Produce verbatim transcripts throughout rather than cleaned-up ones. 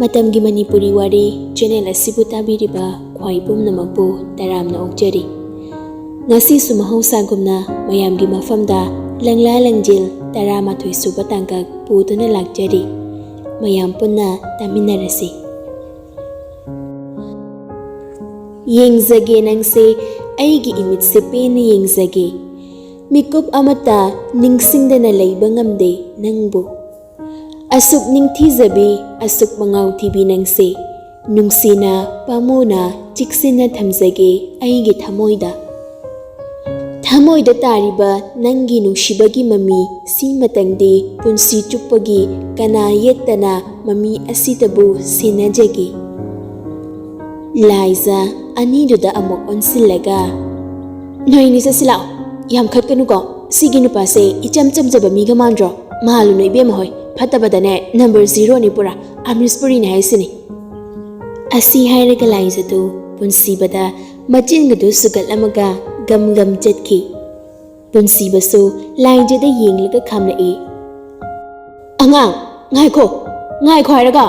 ꯃꯇꯝꯒꯤ ꯃꯅꯤꯄꯨꯔꯤ ꯋꯥꯔꯤ ꯆꯦꯅꯦꯜ ꯑꯁꯤꯕꯨ ꯇꯥꯕꯤꯔꯤꯕ ꯈ꯭ꯋꯥꯏ ꯄꯨꯝꯅꯃꯛꯄꯨ ꯇꯔꯥꯝꯅ ꯑꯣꯛꯆꯔꯤ꯫ ꯉꯁꯤꯁꯨ ꯃꯍꯧꯁꯥꯒꯨꯝꯅ ꯃꯌꯥꯝꯒꯤ ꯃꯐꯝꯗ ꯂꯪꯂꯥ ꯂꯪꯖꯦꯜ ꯇꯔꯥꯃꯥꯊꯣꯏ ꯁꯨꯕ ꯇꯥꯡꯀꯛ ꯄꯨꯗꯨꯅ ꯂꯥꯛꯆꯔꯤ꯫ ꯃꯌꯥꯝ ꯄꯨꯟꯅ ꯇꯥꯃꯤꯟꯅꯔꯁꯤ꯫ ꯌꯦꯡꯖꯒꯦ ꯅꯪꯁꯦ, ꯑꯩꯒꯤ ꯏꯃꯤꯠꯁꯦ ꯄꯦꯟꯅ ꯌꯦꯡꯖꯒꯦ꯫ ꯃꯤꯀꯨꯞ ꯑꯃꯠꯇ ꯅꯤꯡꯁꯤꯡꯗꯅ ꯂꯩꯕ ꯉꯝꯗꯦ ꯅꯪꯕꯨ꯫ ꯑꯁꯨꯛ ꯅꯤꯡꯊꯤꯖꯕꯤ, ꯑꯁꯨꯛ ꯃꯉꯥꯎ ꯊꯤꯕꯤ ꯅꯪꯁꯦ, ꯅꯨꯡꯁꯤꯅ, ꯄꯥꯝꯃꯨꯅ, ꯆꯤꯛꯁꯤꯟꯅ ꯊꯝꯖꯒꯦ ꯑꯩꯒꯤ ꯊꯃꯣꯏꯗ꯫ ꯊꯃꯣꯏꯗ ꯇꯥꯔꯤꯕ ꯅꯪꯒꯤ ꯅꯨꯡꯁꯤꯕꯒꯤ ꯃꯃꯤ ꯁꯤꯃꯇꯪꯗꯤ ꯄꯨꯟꯁꯤ ꯆꯨꯞꯄꯒꯤ ꯀꯅꯥ ꯌꯦꯠꯇꯅ ꯃꯃꯤ ꯑꯁꯤꯗꯕꯨ ꯁꯦꯟꯅꯖꯒꯦ꯫ ꯂꯥꯏꯖ ꯑꯅꯤꯗꯨꯗ ꯑꯃꯨꯛ ꯑꯣꯟꯁꯤꯜꯂꯒ, "ꯅꯣꯏꯅꯤ ꯆꯠꯁꯤ ꯂꯥꯛꯑꯣ, ꯌꯥꯝ ꯈꯠꯀꯅꯨꯀꯣ, ꯁꯤꯒꯤ ꯅꯨꯄꯥꯁꯦ ꯏꯆꯝ ꯆꯝꯖꯕ ꯃꯤꯒ ꯃꯥꯟꯗ꯭ꯔꯣ? ꯃꯥꯜꯂꯨꯅꯨ ꯏꯕꯦꯝꯃ ꯍꯣꯏ, ꯐꯠꯇꯕꯗꯅꯦ ꯅꯝꯕꯔ ꯖꯤꯔꯣꯅꯤ ꯄꯨꯔꯥ, ꯑꯃꯔꯤꯁ ꯄꯨꯔꯤꯅꯦ ꯍꯥꯏꯁꯤꯅꯤ"꯫ ꯑꯁꯤ ꯍꯥꯏꯔꯒ ꯂꯥꯏꯖꯗꯨ ꯄꯨꯟꯁꯤꯕꯗ ꯃꯆꯤꯟꯒꯗꯨ ꯁꯨꯒꯠꯂꯝꯃꯒ ꯒꯝ ꯒꯝ ꯆꯠꯈꯤ꯫ ꯄꯨꯟꯁꯤꯕꯁꯨ ꯂꯥꯏꯖꯗ ꯌꯦꯡꯂꯒ ꯈꯥꯝꯂꯛꯏ꯫ "ꯑꯉꯥꯡ, ꯉꯥꯏꯈꯣ, ꯉꯥꯏꯈꯣ ꯍꯥꯏꯔꯒ,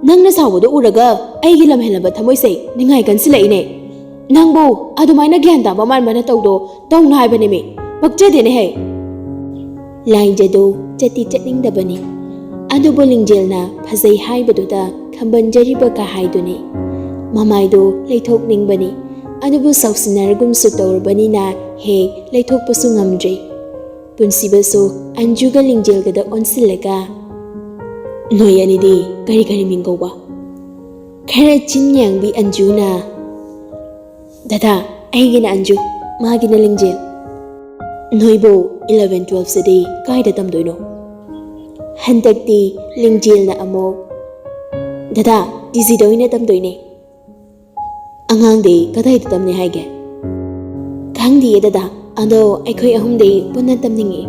ꯅꯪꯅ ꯁꯥꯎꯕꯗꯣ ꯎꯔꯒ ꯑꯩꯒꯤ ꯂꯝꯍꯦꯜꯂꯕ ꯊꯃꯣꯏꯁꯦ ꯅꯤꯡꯉꯥꯏ ꯀꯟꯁꯤꯜꯂꯛꯏꯅꯦ꯫ ꯅꯪꯕꯨ ꯑꯗꯨꯃꯥꯏꯅ ꯒ꯭ꯌꯥꯟ ꯇꯥꯕ ꯃꯥꯟꯕ ꯅꯇꯧꯗꯣ ꯇꯧꯅꯨ ꯍꯥꯏꯕꯅꯦꯃꯤ, ꯄꯛꯆꯗꯦꯅꯦꯍꯦ"꯫ ꯂꯥꯏꯖꯗꯨ ꯆꯠꯇꯤ ꯆꯠꯅꯤꯡꯗꯕꯅꯤ, ꯑꯗꯨꯕꯨ ꯂꯤꯡꯖꯦꯜꯅ ꯐꯖꯩ ꯍꯥꯏꯕꯗꯨꯗ ꯈꯝꯕꯟꯖꯔꯤꯕ ꯀꯍꯥꯏꯗꯨꯅꯤ꯫ ꯃꯃꯥꯏꯗꯨ ꯂꯩꯊꯣꯛꯅꯤꯡꯕꯅꯤ, ꯑꯗꯨꯕꯨ ꯁꯥꯎꯁꯤꯟꯅꯔꯒꯨꯝꯁꯨ ꯇꯧꯔꯕꯅꯤꯅ ꯍꯦꯛ ꯂꯩꯊꯣꯛꯄꯁꯨ ꯉꯝꯗ꯭ꯔꯦ꯫ ꯄꯨꯟꯁꯤꯕꯁꯨ ꯑꯟꯖꯨꯒ ꯂꯤꯡꯖꯦꯜꯒꯗ ꯑꯣꯟꯁꯤꯜꯂꯒ, "ꯅꯣꯏ ꯑꯅꯤꯗꯤ ꯀꯔꯤ ꯀꯔꯤ ꯃꯤꯡ ꯀꯧꯕ?" ꯈꯔ ꯆꯤꯟ ꯌꯥꯡꯕꯤ ꯑꯟꯖꯨꯅ, "ꯗꯗꯥ, ꯑꯩꯒꯤꯅ ꯑꯟꯖꯨ, ꯃꯥꯒꯤꯅ ꯂꯤꯡꯖꯦꯜ꯫ ꯅꯣꯏꯕꯨ ꯏꯂꯚꯦꯟ ꯇꯨꯋꯦꯜꯐꯁꯤꯗꯤ ꯀꯥꯏꯗ ꯇꯝꯗꯣꯏꯅꯣ?" ꯍꯟꯗꯛꯇꯤ ꯂꯤꯡꯖꯦꯜꯅ ꯑꯃꯨꯛ, "ꯗꯗꯥ, ꯇꯤ ꯖꯤꯗ ꯑꯣꯏꯅ ꯇꯝꯗꯣꯏꯅꯦ"꯫ "ꯑꯉꯥꯡꯗꯤ ꯀꯗꯥꯏꯗ ꯇꯝꯅꯤ ꯍꯥꯏꯒꯦ?" "ꯈꯪꯗꯤꯌꯦ ꯗꯗꯥ, ꯑꯗꯣ ꯑꯩꯈꯣꯏ ꯑꯍꯨꯝꯗꯤ ꯄꯨꯟꯅ ꯇꯝꯅꯤꯡꯉꯤ"꯫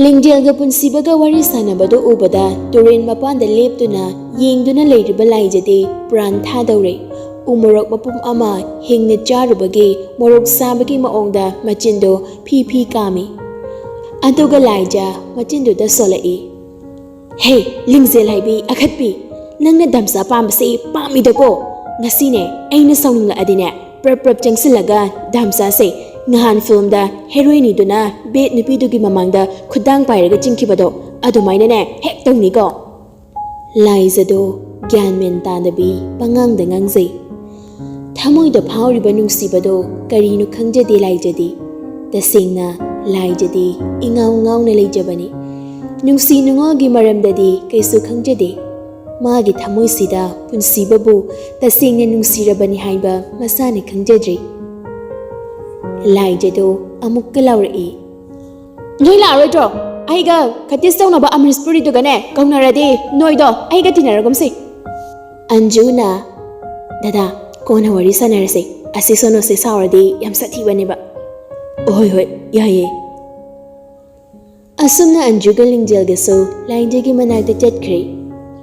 ꯂꯤꯡꯖꯦꯜꯒ ꯄꯨꯟꯁꯤꯕꯒ ꯋꯥꯔꯤ ꯁꯥꯟꯅꯕꯗꯨ ꯎꯕꯗ ꯇꯨꯔꯦꯟ ꯃꯄꯥꯟꯗ ꯂꯦꯞꯇꯨꯅ ꯌꯦꯡꯗꯨꯅ ꯂꯩꯔꯤꯕ ꯂꯥꯏꯖꯗꯤ ꯄ꯭ꯔꯥꯟ ꯊꯥꯗꯧꯔꯦ꯫ ꯎ ꯃꯣꯔꯣꯛ ꯃꯄꯨꯝ ꯑꯃ ꯍꯤꯡꯅ ꯆꯥꯔꯨꯕꯒꯤ ꯃꯣꯔꯣꯛ ꯁꯥꯕꯒꯤ ꯃꯑꯣꯡꯗ ꯃꯆꯤꯟꯗꯨ ꯐꯤ ꯐꯤ ꯀꯥꯝꯃꯤ꯫ ꯑꯗꯨꯒ ꯂꯥꯏꯖ ꯃꯆꯤꯟꯗꯨꯗ ꯁꯣꯜꯂꯛꯏ꯫ ꯍꯦ, ꯂꯤꯡꯖꯦꯜ ꯍꯥꯏꯕꯤ ꯑꯈꯠꯄꯤ, ꯅꯪꯅ ꯗꯥꯝꯆꯥ ꯄꯥꯝꯕꯁꯦ ꯄꯥꯝꯃꯤꯗꯀꯣ꯫ ꯉꯁꯤꯅꯦ ꯑꯩꯅ ꯁꯥꯎꯅꯤꯡꯂꯛꯑꯗꯤꯅꯦ, ꯄ꯭ꯔꯞ ꯄ꯭ꯔꯞ ꯆꯪꯁꯤꯜꯂꯒ ꯗꯥꯝꯆꯥꯁꯦ ꯉꯍꯥꯟ ꯐꯤꯜꯝꯗ ꯍꯦꯔꯣꯏꯅꯤꯗꯨꯅ ꯕꯦꯠ ꯅꯨꯄꯤꯗꯨꯒꯤ ꯃꯃꯥꯡꯗ ꯈꯨꯗꯥꯡ ꯄꯥꯏꯔꯒ ꯆꯤꯡꯈꯤꯕꯗꯣ, ꯑꯗꯨꯃꯥꯏꯅꯅꯦ ꯍꯦꯛ ꯇꯧꯅꯤꯀꯣ꯫ ꯂꯥꯏꯖꯗꯣ ꯒ꯭ꯌꯥꯟ ꯃꯦꯟ ꯇꯥꯗꯕꯤ ꯄꯉꯥꯡꯗ ꯉꯥꯡꯖꯩ꯫ ꯊꯃꯣꯏꯗ ꯐꯥꯎꯔꯤꯕ ꯅꯨꯡꯁꯤꯕꯗꯣ ꯀꯔꯤꯅꯣ ꯈꯪꯖꯗꯦ ꯂꯥꯏꯖꯗꯤ꯫ ꯇꯁꯦꯡꯅ ꯂꯥꯏꯖꯗꯤ ꯏꯉꯥꯎ ꯉꯥꯎꯅ ꯂꯩꯖꯕꯅꯤ꯫ ꯅꯨꯡꯁꯤ ꯅꯨꯡꯉꯣꯜꯒꯤ ꯃꯔꯝꯗꯗꯤ ꯀꯩꯁꯨ ꯈꯪꯖꯗꯦ꯫ ꯃꯥꯒꯤ ꯊꯃꯣꯏꯁꯤꯗ ꯄꯨꯟꯁꯤꯕꯕꯨ ꯇꯁꯦꯡꯅ ꯅꯨꯡꯁꯤꯔꯕꯅꯤ ꯍꯥꯏꯕ ꯃꯁꯥꯅ ꯈꯪꯖꯗ꯭ꯔꯤ꯫ ꯂꯥꯏꯖꯗꯣ ꯑꯃꯨꯛꯀ ꯂꯥꯎꯔꯛꯏ꯫ "ꯅꯣꯏ ꯂꯥꯛꯑꯔꯣꯏꯗ꯭ꯔꯣ? ꯑꯩꯒ ꯀꯇꯤꯁ ꯇꯧꯅꯕ ꯑꯃꯔꯤꯁ ꯄꯨꯔꯤꯗꯨꯒꯅꯦ ꯀꯧꯅꯔꯗꯤ ꯅꯣꯏꯗꯣ ꯑꯩꯒ ꯇꯤꯟꯅꯔꯒꯨꯝꯁꯤ꯫" ꯑꯟꯖꯨꯅ, "ꯗꯗꯥ, ꯀꯣꯟꯅ ꯋꯥꯔꯤ ꯁꯥꯟꯅꯔꯁꯦ꯫ ꯑꯁꯤ ꯁꯣꯅꯣꯁꯦ ꯁꯥꯎꯔꯗꯤ ꯌꯥꯝ ꯁꯥꯊꯤꯕꯅꯦꯕ꯫" "ꯍꯣꯏ, ꯍꯣꯏ, ꯌꯥꯏꯌꯦ꯫" ꯑꯁꯨꯝꯅ ꯑꯟꯖꯨꯒ ꯂꯤꯡꯖꯦꯜꯒꯁꯨ ꯂꯥꯏꯖꯒꯤ ꯃꯅꯥꯛꯇ ꯆꯠꯈ꯭ꯔꯦ꯫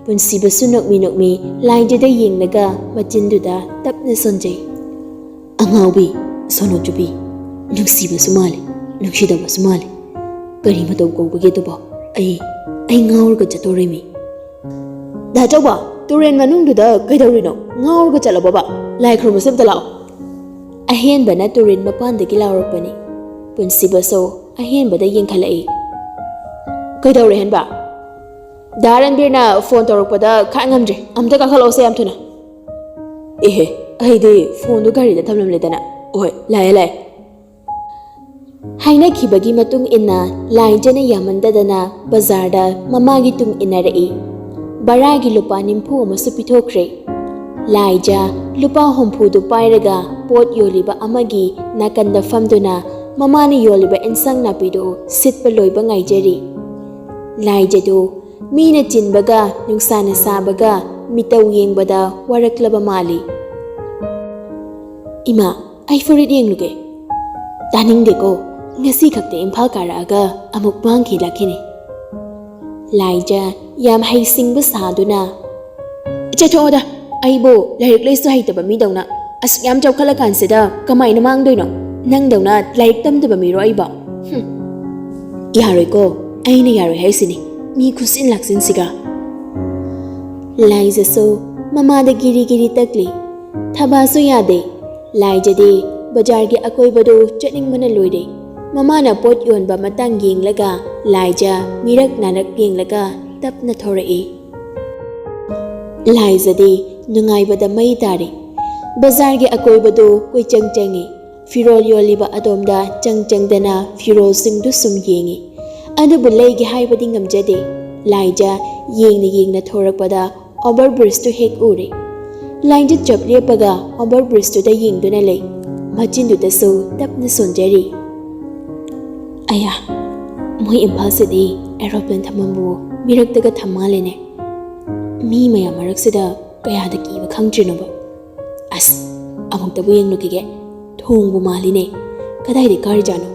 ꯄꯨꯟꯁꯤꯕꯁꯨ ꯅꯣꯛꯃꯤ ꯅꯣꯛꯃꯤ ꯂꯥꯏꯖꯗ ꯌꯦꯡꯂꯒ ꯃꯆꯤꯟꯗꯨꯗ ꯇꯞꯅ ꯁꯣꯟꯖꯩ꯫ "ꯑꯉꯥꯎꯕꯤ, ꯁꯣꯅꯣ ꯆꯨꯕꯤ, ꯅꯨꯡꯁꯤꯕꯁꯨ ꯃꯥꯜꯂꯦ, ꯅꯨꯡꯁꯤꯗꯕꯁꯨ ꯃꯥꯜꯂꯦ꯫ ꯀꯔꯤ ꯃꯇꯧ ꯀꯧꯕꯒꯦ ꯑꯗꯨꯕꯣ? ꯑꯩ, ꯑꯩ ꯉꯥꯎꯔꯒ ꯆꯠꯇꯣꯔꯦꯃꯤ꯫" "ꯗꯥ ꯆꯧꯕ, ꯇꯨꯔꯦꯟ ꯃꯅꯨꯡꯗꯨꯗ ꯀꯩꯗꯧꯔꯤꯅꯣ? ꯉꯥꯎꯔꯒ ꯆꯠꯂꯕꯣꯕ? ꯂꯥꯏ ꯈꯨꯔꯨꯝꯕꯁꯦ ꯑꯝꯇ ꯂꯥꯛꯑꯣ꯫" ꯑꯍꯦꯟꯕꯅ ꯇꯨꯔꯦꯟ ꯃꯄꯥꯟꯗꯒꯤ ꯂꯥꯎꯔꯛꯄꯅꯤ꯫ ꯄꯨꯟꯁꯤꯕꯁꯨ ꯑꯍꯦꯟꯕꯗ ꯌꯦꯡꯈꯠꯂꯛꯏ꯫ "ꯀꯩꯗꯧꯔꯦ ꯍꯦꯟꯕ?" "ꯗꯥ ꯔꯟꯕꯤꯔꯅ ꯐꯣꯟ ꯇꯧꯔꯛꯄꯗ ꯈꯥꯡ ꯉꯝꯗ꯭ꯔꯦ, ꯑꯝꯇ ꯀꯥꯈꯠꯂꯛꯑꯣꯁꯦ ꯌꯥꯝ ꯊꯨꯅ꯫" "ꯑꯦꯍꯦ, ꯑꯩꯗꯤ ꯐꯣꯟꯗꯨ ꯒꯥꯔꯤꯗ ꯊꯝꯂꯝꯂꯦꯗꯅ꯫ ꯍꯣꯏ, ꯂꯥꯛꯑꯦ, ꯂꯥꯛꯑꯦ꯫" ꯍꯥꯏꯅꯈꯤꯕꯒꯤ ꯃꯇꯨꯡ ꯏꯟꯅ ꯂꯥꯏꯖꯅ ꯌꯥꯝꯃꯟꯗꯗꯅ ꯕꯖꯥꯔꯗ ꯃꯃꯥꯒꯤ ꯇꯨꯡ ꯏꯟꯅꯔꯛꯏ꯫ ꯕꯔꯥꯒꯤ ꯂꯨꯄꯥ ꯅꯤꯐꯨ ꯑꯃꯁꯨ ꯄꯤꯊꯣꯛꯈ꯭ꯔꯦ꯫ ꯂꯥꯏꯖ ꯂꯨꯄꯥ ꯍꯨꯝꯐꯨꯗꯨ ꯄꯥꯏꯔꯒ ꯄꯣꯠ ꯌꯣꯜꯂꯤꯕ ꯑꯃꯒꯤ ꯅꯥꯀꯟꯗ ꯐꯝꯗꯨꯅ ꯃꯃꯥꯅ ꯌꯣꯜꯂꯤꯕ ꯏꯟꯁꯥꯡ ꯅꯥꯄꯤꯗꯨ ꯁꯤꯠꯄ ꯂꯣꯏꯕ ꯉꯥꯏꯖꯔꯤ꯫ ꯂꯥꯏꯖꯗꯨ ꯃꯤꯅ ꯆꯤꯟꯕꯒ ꯅꯨꯡꯁꯥꯅ ꯁꯥꯕꯒ ꯃꯤꯇꯧ ꯌꯦꯡꯕꯗ ꯋꯥꯔꯛꯂꯕ ꯃꯥꯜꯂꯤ꯫ "ꯏꯃꯥ, ꯑꯩ ꯐꯨꯔꯤꯠ ꯌꯦꯡꯂꯨꯒꯦ꯫" "ꯇꯥꯅꯤꯡꯗꯦꯀꯣ, ꯉꯁꯤ ꯈꯛꯇ ꯏꯝꯐꯥꯜ ꯀꯥꯔꯛꯑꯒ ꯑꯃꯨꯛ ꯃꯥꯡꯈꯤ ꯂꯥꯛꯈꯤꯅꯤ꯫" ꯂꯥꯏꯖ ꯌꯥꯝ ꯍꯩꯁꯤꯡꯕ ꯁꯥꯗꯨꯅ, "ꯆꯠꯊꯣꯛꯑꯣꯗ, ꯑꯩꯕꯨ ꯂꯥꯏꯔꯤꯛ ꯂꯥꯏꯁꯨ ꯍꯩꯇꯕ ꯃꯤꯗꯧꯅ ꯑꯁꯨꯛ ꯌꯥꯝ ꯆꯥꯎꯈꯠꯂꯀꯥꯟꯁꯤꯗ ꯀꯃꯥꯏꯅ ꯃꯥꯡꯗꯣꯏꯅꯣ? ꯅꯪꯗꯧꯅ ꯂꯥꯏꯔꯤꯛ ꯇꯝꯗꯕ ꯃꯤꯔꯣ ꯑꯩꯕꯣ? ꯍꯨꯝ꯫ ꯌꯥꯔꯣꯏꯀꯣ, ꯑꯩꯅ ꯌꯥꯔꯣꯏ ꯍꯥꯏꯁꯤꯅꯤ꯫ ꯃꯤ ꯈꯨꯠꯁꯤꯟ ꯂꯥꯛꯁꯤꯟꯁꯤꯒ꯫ ꯂꯥꯏꯖꯁꯨ ꯃꯃꯥꯗ ꯒꯤꯔꯤ ꯒꯤꯔꯤ ꯇꯛꯂꯤ꯫ ꯊꯕꯥꯁꯨ ꯌꯥꯗꯦ꯫ ꯂꯥꯏꯖꯗꯤ ꯕꯖꯥꯔꯒꯤ ꯑꯀꯣꯏꯕꯗꯨ ꯆꯠꯅꯤꯡꯕꯅ ꯂꯣꯏꯔꯦ꯫ ꯃꯃꯥꯅ ꯄꯣꯠ ꯌꯣꯟꯕ ꯃꯇꯥꯡ ꯌꯦꯡꯂꯒ ꯂꯥꯏꯖ ꯃꯤꯔꯛ ꯅꯥꯔꯛ ꯌꯦꯡꯂꯒ ꯇꯞꯅ ꯊꯣꯔꯛꯏ꯫ ꯂꯥꯏꯖꯗꯤ ꯅꯨꯡꯉꯥꯏꯕꯗ ꯃꯩ ꯇꯥꯔꯦ꯫ ꯕꯖꯥꯔꯒꯤ ꯑꯀꯣꯏꯕꯗꯨ ꯀꯣꯏꯆꯪ ꯆꯪꯉꯤ꯫ ꯐꯤꯔꯣꯜ ꯌꯣꯜꯂꯤꯕ ꯑꯗꯣꯝꯗ ꯆꯪ ꯆꯪꯗꯅ ꯐꯤꯔꯣꯜꯁꯤꯡꯗꯨ ꯁꯨꯝ ꯌꯦꯡꯉꯤ꯫ ꯑꯗꯨꯕꯨ ꯂꯩꯒꯦ ꯍꯥꯏꯕꯗꯤ ꯉꯝꯖꯗꯦ꯫ ꯂꯥꯏꯖ ꯌꯦꯡꯅ ꯌꯦꯡꯅ ꯊꯣꯔꯛꯄꯗ ꯑꯣꯚꯔ ꯕ꯭ꯔꯤꯖꯇꯨ ꯍꯦꯛ ꯎꯔꯦ꯫ ꯂꯥꯏꯖ ꯆꯞ ꯂꯦꯞꯄꯒ ꯑꯣꯚꯔ ꯕ꯭ꯔꯤꯖꯇꯨꯗ ꯌꯦꯡꯗꯨꯅ ꯂꯩ꯫ ꯃꯆꯤꯟꯗꯨꯗꯁꯨ ꯇꯞꯅ ꯁꯣꯟꯖꯔꯤ꯫ ꯑꯌꯥ, ꯃꯣꯏ ꯏꯝꯐꯥꯜꯁꯤꯗꯤ ꯑꯦꯔꯣꯄ꯭ꯂꯦꯟ ꯊꯝꯐꯝꯕꯨ ꯃꯤꯔꯛꯇꯒ ꯊꯝ ꯃꯥꯜꯂꯦꯅꯦ꯫ ꯃꯤ ꯃꯌꯥꯝ ꯃꯔꯛꯁꯤꯗ ꯀꯌꯥꯗ ꯀꯤꯕ ꯈꯪꯗ꯭ꯔꯤꯅꯣꯕ꯫ ꯑꯁ, ꯑꯃꯨꯛꯇꯕꯨ ꯌꯦꯡꯂꯨꯈꯤꯒꯦ꯫ ꯊꯣꯡꯕꯨ ꯃꯥꯜꯂꯤꯅꯦ꯫ ꯀꯗꯥꯏꯗ ꯀꯥꯔꯤꯖꯥꯠꯅꯣ?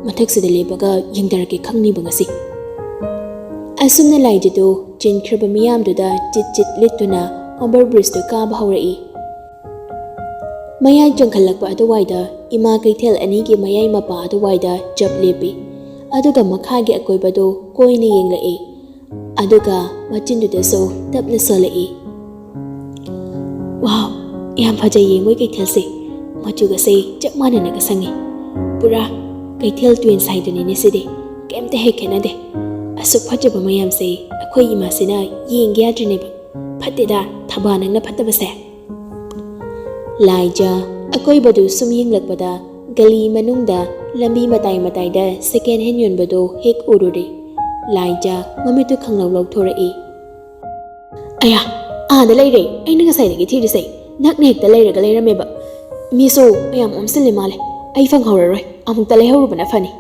ꯃꯊꯛꯁꯤꯗ ꯂꯦꯞꯄꯒ ꯌꯦꯡꯊꯔꯛꯀꯦ ꯈꯪꯅꯤꯕ ꯉꯁꯤ꯫ ꯑꯁꯨꯝꯅ ꯂꯥꯏꯖꯗꯨ ꯆꯤꯟꯈ꯭ꯔꯕ ꯃꯤꯌꯥꯝꯗꯨꯗ ꯆꯤꯠ ꯆꯤꯠ ꯂꯤꯠꯇꯨꯅ ꯑꯣꯚꯔ ꯕ꯭ꯔꯤꯖꯇꯨ ꯀꯥꯕ ꯍꯧꯔꯛꯏ꯫ ꯃꯌꯥꯏ ꯆꯪꯈꯠꯂꯛꯄ ꯑꯗꯨꯋꯥꯏꯗ ꯏꯃꯥ ꯀꯩꯊꯦꯜ ꯑꯅꯤꯒꯤ ꯃꯌꯥꯏ ꯃꯄꯥ ꯑꯗꯨꯋꯥꯏꯗ ꯆꯞ ꯂꯦꯞꯄꯤ꯫ ꯑꯗꯨꯒ ꯃꯈꯥꯒꯤ ꯑꯀꯣꯏꯕꯗꯨ ꯀꯣꯏꯅ ꯌꯦꯡꯂꯛꯏ꯫ ꯑꯗꯨꯒ ꯃꯆꯤꯟꯗꯨꯗꯁꯨ ꯇꯞꯅ ꯁꯣꯜꯂꯛꯏ꯫ "ꯋꯥꯎ, ꯌꯥꯝ ꯐꯖꯩꯌꯦ ꯃꯣꯏ ꯀꯩꯊꯦꯜꯁꯦ꯫ ꯃꯆꯨꯒꯁꯦ ꯆꯞ ꯃꯥꯟꯅꯅꯒ ꯁꯪꯉꯤ꯫ ꯄꯨꯔꯥ ꯀꯩꯊꯦꯜ twins ꯍꯥꯏꯗꯨꯅꯤꯅꯦ ꯁꯤꯗꯤ꯫ ꯀꯩꯝꯇ ꯍꯦꯛ ꯈꯦꯠꯅꯗꯦ꯫ ꯑꯁꯨꯛ ꯐꯖꯕ ꯃꯌꯥꯝꯁꯦ ꯑꯩꯈꯣꯏ ꯏꯃꯥꯁꯤꯅ ꯌꯦꯡꯒꯦ ꯌꯥꯗ꯭ꯔꯤꯅꯦꯕ꯫ ꯐꯠꯇꯦꯗ, ꯊꯕꯥ ꯅꯪꯅ ꯐꯠꯇꯕꯁꯦ꯫" ꯂꯥꯏꯖ ꯑꯀꯣꯏꯕꯗꯨ ꯁꯨꯝ ꯌꯦꯡꯂꯛꯄꯗ ꯒꯂꯤ ꯃꯅꯨꯡꯗ ꯂꯝꯕꯤ ꯃꯇꯥꯏ ꯃꯇꯥꯏꯗ ꯁꯦꯀꯦꯟ ꯍꯦꯟ ꯌꯣꯟꯕꯗꯨ ꯍꯦꯛ ꯎꯔꯨꯔꯦ꯫ ꯂꯥꯏꯖ ꯃꯃꯤꯠꯇꯨ ꯈꯪꯂꯧ ꯂꯧꯊꯣꯔꯛꯏ꯫ "ꯑꯌꯥ, ꯑꯥꯗ ꯂꯩꯔꯦ ꯑꯩꯅ ꯉꯁꯥꯏꯗꯒꯤ ꯊꯤꯔꯤꯁꯦ꯫ ꯅꯛꯅ ꯍꯦꯛꯇ ꯂꯩꯔꯒ ꯂꯩꯔꯝꯃꯦꯕ꯫ ꯃꯤꯁꯨ ꯃꯌꯥꯝ ꯑꯣꯝꯁꯤꯜꯂꯦ ꯃꯥꯜꯂꯦ꯫ ꯑꯩ ꯐꯪꯍꯧꯔꯔꯣꯏ, ꯑꯃꯨꯛꯇ ꯂꯩꯍꯧꯔꯨꯕꯅ ꯐꯅꯤ꯫"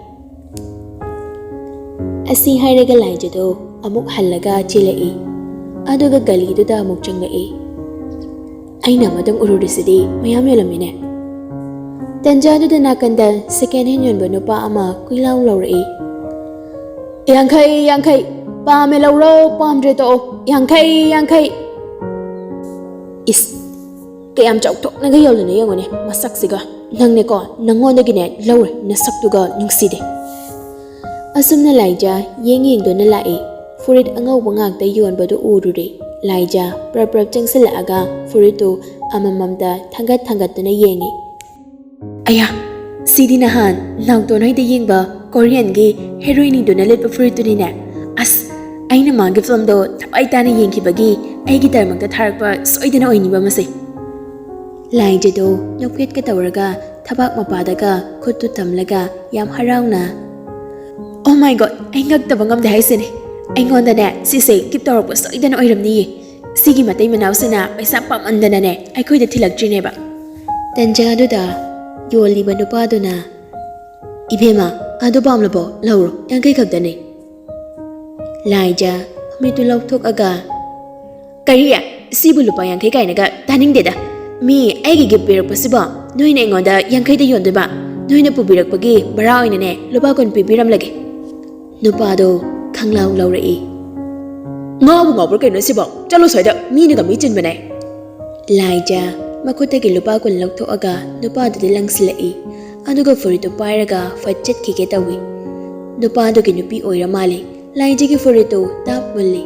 ꯑꯁꯤ ꯍꯥꯏꯔꯒ ꯂꯥꯏꯖꯗꯣ ꯑꯃꯨꯛ ꯍꯜꯂꯒ ꯆꯦꯜꯂꯛꯏ꯫ ꯑꯗꯨꯒ ꯒꯂꯤꯗꯨꯗ ꯑꯃꯨꯛ ꯆꯪꯂꯛꯏ꯫ "ꯑꯩꯅ ꯑꯃꯇꯪ ꯎꯔꯨꯔꯤꯁꯤꯗꯤ ꯃꯌꯥꯝ ꯌꯣꯜꯂꯝꯃꯤꯅꯦ꯫" ꯇꯟꯖꯥꯗꯨꯗ ꯅꯥꯀꯟꯗ ꯁꯦꯀꯦꯟ ꯍꯦꯟ ꯌꯣꯟꯕ ꯅꯨꯄꯥ ꯑꯃ ꯀꯣꯏꯂꯥꯎ ꯂꯥꯎꯔꯛꯏ꯫ "ꯌꯥꯡꯈꯩ, ꯌꯥꯡꯈꯩ꯫ ꯄꯥꯝꯃꯦ ꯂꯧꯔꯣ, ꯄꯥꯝꯗ꯭ꯔꯦ ꯇꯣꯛꯑꯣ꯫ ꯌꯥꯡꯈꯩ, ꯌꯥꯡꯈꯩ꯫" "ꯏꯁ, ꯀꯌꯥꯝ ꯆꯥꯎꯊꯣꯛꯅꯒ ꯌꯣꯜꯂꯤꯅꯣ ꯌꯦꯡꯉꯨꯅꯦ, ꯃꯁꯛꯁꯤꯒ꯫ ꯅꯪꯅꯦꯀꯣ, ꯅꯪꯉꯣꯟꯗꯒꯤꯅꯦ ꯂꯧꯔꯦ, ꯅꯁꯛꯇꯨꯒ ꯅꯨꯡꯁꯤꯗꯦ꯫" ꯑꯁꯨꯝꯅ ꯂꯥꯏꯖ ꯌꯦꯡ ꯌꯦꯡꯗꯨꯅ ꯂꯥꯛꯏ꯫ ꯐꯨꯔꯤꯠ ꯑꯉꯧꯕ ꯉꯥꯛꯇ ꯌꯣꯟꯕꯗꯨ ꯎꯔꯨꯔꯦ꯫ ꯂꯥꯏꯖ ꯄ꯭ꯔꯞ ꯄ꯭ꯔꯞ ꯆꯪꯁꯤꯜꯂꯛꯑꯒ ꯐꯨꯔꯤꯠꯇꯨ ꯑꯃꯃꯝꯇ ꯊꯥꯡꯒꯠ ꯊꯥꯡꯒꯠꯇꯨꯅ ꯌꯦꯡꯉꯤ꯫ "ꯑꯌꯥ, ꯁꯤꯗꯤ ꯅꯍꯥꯟ ꯅꯥꯎꯇꯣꯟ ꯍꯣꯏꯗ ꯌꯦꯡꯕ ꯀꯣꯔꯤꯌꯟꯒꯤ ꯍꯦꯔꯣꯏꯅꯤꯗꯨꯅ ꯂꯤꯠꯄ ꯐꯨꯔꯤꯠꯇꯨꯅꯤꯅꯦ꯫ ꯑꯁ, ꯑꯩꯅ ꯃꯥꯒꯤ ꯐꯤꯂꯝꯗꯣ ꯊꯋꯥꯏ ꯇꯥꯅ ꯌꯦꯡꯈꯤꯕꯒꯤ ꯑꯩꯒꯤ ꯗꯔꯃꯛꯇ ꯊꯥꯔꯛꯄ ꯁꯣꯏꯗꯅ ꯑꯣꯏꯅꯤꯕ ꯃꯁꯦ꯫" ꯂꯥꯏꯖꯗꯣ ꯅꯣꯛꯐꯦꯠꯀ ꯇꯧꯔꯒ ꯊꯕꯥꯛ ꯃꯄꯥꯗꯒ ꯈꯨꯠꯇꯨ ꯊꯝꯂꯒ ꯌꯥꯝ ꯍꯔꯥꯎꯅ, "Oh my God, ꯑꯩ ꯉꯛꯇꯕ ꯉꯝꯗꯦ ꯍꯥꯏꯁꯤꯅꯦ꯫ ꯑꯩꯉꯣꯟꯗꯅꯦ ꯁꯤꯁꯦ ꯒꯤꯐ ꯇꯧꯔꯛꯄ ꯁꯣꯏꯗꯅ ꯑꯣꯏꯔꯝꯅꯤꯌꯦ꯫ ꯁꯤꯒꯤ ꯃꯇꯩ ꯃꯅꯥꯎꯁꯤꯅ ꯄꯩꯁꯥ ꯄꯥꯝꯃꯟꯗꯅꯅꯦ ꯑꯩꯈꯣꯏꯗ ꯊꯤꯜꯂꯛꯇ꯭ꯔꯤꯅꯦꯕ꯫" ꯇꯟꯖꯥꯗꯨꯗ ꯌꯣꯜꯂꯤꯕ ꯅꯨꯄꯥꯗꯨꯅ, "ꯏꯕꯦꯝꯃ, ꯑꯗꯨ ꯄꯥꯝꯂꯕꯣ? ꯂꯧꯔꯣ, ꯌꯥꯡꯈꯩ ꯈꯛꯇꯅꯦ꯫" ꯂꯥꯏꯖ ꯐꯨꯔꯤꯠꯇꯨ ꯂꯧꯊꯣꯛꯑꯒ, "ꯀꯔꯤ? ꯁꯤꯕꯨ ꯂꯨꯄꯥ ꯌꯥꯡꯈꯩ ꯀꯥꯏꯅꯒ ꯇꯥꯅꯤꯡꯗꯦꯗ꯫ ꯃꯤ ꯑꯩꯒꯤ ꯒꯤꯐ ꯄꯤꯔꯛꯄꯁꯤꯕꯣ ꯅꯣꯏꯅ ꯑꯩꯉꯣꯟꯗ ꯌꯥꯡꯈꯩꯗ ꯌꯣꯟꯗꯣꯏꯕ? ꯅꯣꯏꯅ ꯄꯨꯕꯤꯔꯛꯄꯒꯤ ꯚꯔꯥ ꯑꯣꯏꯅꯅꯦ ꯂꯨꯄꯥ ꯀꯨꯟ ꯄꯤꯕꯤꯔꯝꯂꯒꯦ꯫" ꯅꯨꯄꯥꯗꯣ ꯈꯪꯂꯥꯎ ꯂꯧꯔꯛꯏ꯫ "ꯉꯥꯎꯕꯨ ꯉꯥꯎꯕ꯭ꯔꯥ ꯀꯩꯅꯣ ꯁꯤꯕꯣ? ꯆꯠꯂꯣ ꯁ꯭ꯋꯥꯏꯗ, ꯃꯤꯅꯒ ꯃꯤ ꯆꯤꯟꯕꯅꯦ꯫" ꯂꯥꯏꯖ ꯃꯈꯨꯠꯇꯒꯤ ꯂꯨꯄꯥ ꯀꯨꯟ ꯂꯧꯊꯣꯛꯑꯒ ꯅꯨꯄꯥꯗꯨꯗ ꯂꯪꯁꯤꯜꯂꯛꯏ꯫ ꯑꯗꯨꯒ ꯐꯨꯔꯤꯠꯇꯨ ꯄꯥꯏꯔꯒ ꯐꯠ ꯆꯠꯈꯤꯒꯦ ꯇꯧꯏ꯫ ꯅꯨꯄꯥꯗꯨꯒꯤ ꯅꯨꯄꯤ ꯑꯣꯏꯔ ꯃꯥꯜꯂꯦ꯫ ꯂꯥꯏꯖꯒꯤ ꯐꯨꯔꯤꯠꯇꯨ ꯇꯥꯞ ꯃꯨꯜꯂꯤ꯫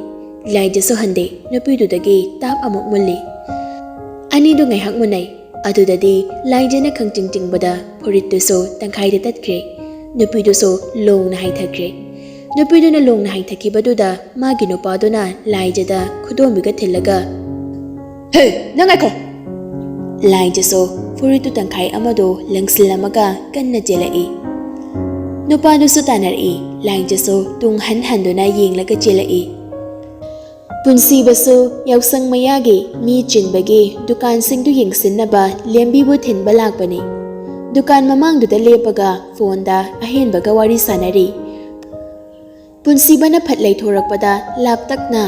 ꯂꯥꯏꯖꯁꯨ ꯍꯟꯗꯦ, ꯅꯨꯄꯤꯗꯨꯗꯒꯤ ꯇꯥꯞ ꯑꯃꯨꯛ ꯃꯨꯜꯂꯤ꯫ ꯑꯅꯤꯗꯨ ꯉꯥꯏꯍꯥꯛ ꯃꯨꯟꯅꯩ꯫ ꯑꯗꯨꯗꯗꯤ ꯂꯥꯏꯖꯅ ꯈꯪꯆꯤꯡ ꯆꯤꯡꯕꯗ ꯐꯨꯔꯤꯠꯇꯨꯁꯨ ꯇꯪꯈꯥꯏꯗ ꯇꯠꯈ꯭ꯔꯦ꯫ ꯅꯨꯄꯤꯗꯨꯁꯨ ꯂꯣꯡꯅ ꯍꯥꯏꯊꯈ꯭ꯔꯦ꯫ ꯅꯨꯄꯤꯗꯨꯅ ꯂꯣꯡꯅ ꯍꯥꯏꯊꯈꯤꯕꯗꯨꯗ ꯃꯥꯒꯤ ꯅꯨꯄꯥꯗꯨꯅ ꯂꯥꯏꯖꯗ ꯈꯨꯗꯣꯝꯕꯤꯒ ꯊꯤꯜꯂꯒ, "ꯍꯦ, ꯅꯪ ꯉꯥꯏꯈꯣ!" ꯂꯥꯏꯖꯁꯨ ꯐꯨꯔꯤꯠꯇꯨ ꯇꯪꯈꯥꯏ ꯑꯃꯗꯨ ꯂꯪꯁꯤꯜꯂꯝꯃꯒ ꯀꯟꯅ ꯆꯦꯜꯂꯛꯏ꯫ ꯅꯨꯄꯥꯗꯨꯁꯨ ꯇꯥꯟꯅꯔꯛꯏ꯫ ꯂꯥꯏꯖꯁꯨ ꯇꯨꯡ ꯍꯟ ꯍꯟꯗꯨꯅ ꯌꯦꯡꯂꯒ ꯆꯦꯜꯂꯛꯏ꯫ ꯄꯨꯟꯁꯤꯕꯁꯨ ꯌꯥꯎꯁꯪ ꯃꯌꯥꯒꯤ ꯃꯤ ꯆꯤꯟꯕꯒꯤ ꯗꯨꯀꯥꯟꯁꯤꯡꯗꯨ ꯌꯦꯡꯁꯤꯟꯅꯕ ꯂꯦꯝꯕꯤꯕꯨ ꯊꯤꯟꯕ ꯂꯥꯛꯄꯅꯤ꯫ ꯗꯨꯀꯥꯟ ꯃꯃꯥꯡꯗꯨꯗ ꯂꯦꯞꯄꯒ ꯐꯣꯟꯗ ꯑꯍꯦꯟꯕꯒ ꯋꯥꯔꯤ ꯁꯥꯟꯅꯔꯤ꯫ ꯄꯨꯟꯁꯤꯕꯅ ꯐꯠ ꯂꯩꯊꯣꯔꯛꯄꯗ ꯂꯥꯞꯇꯛꯅ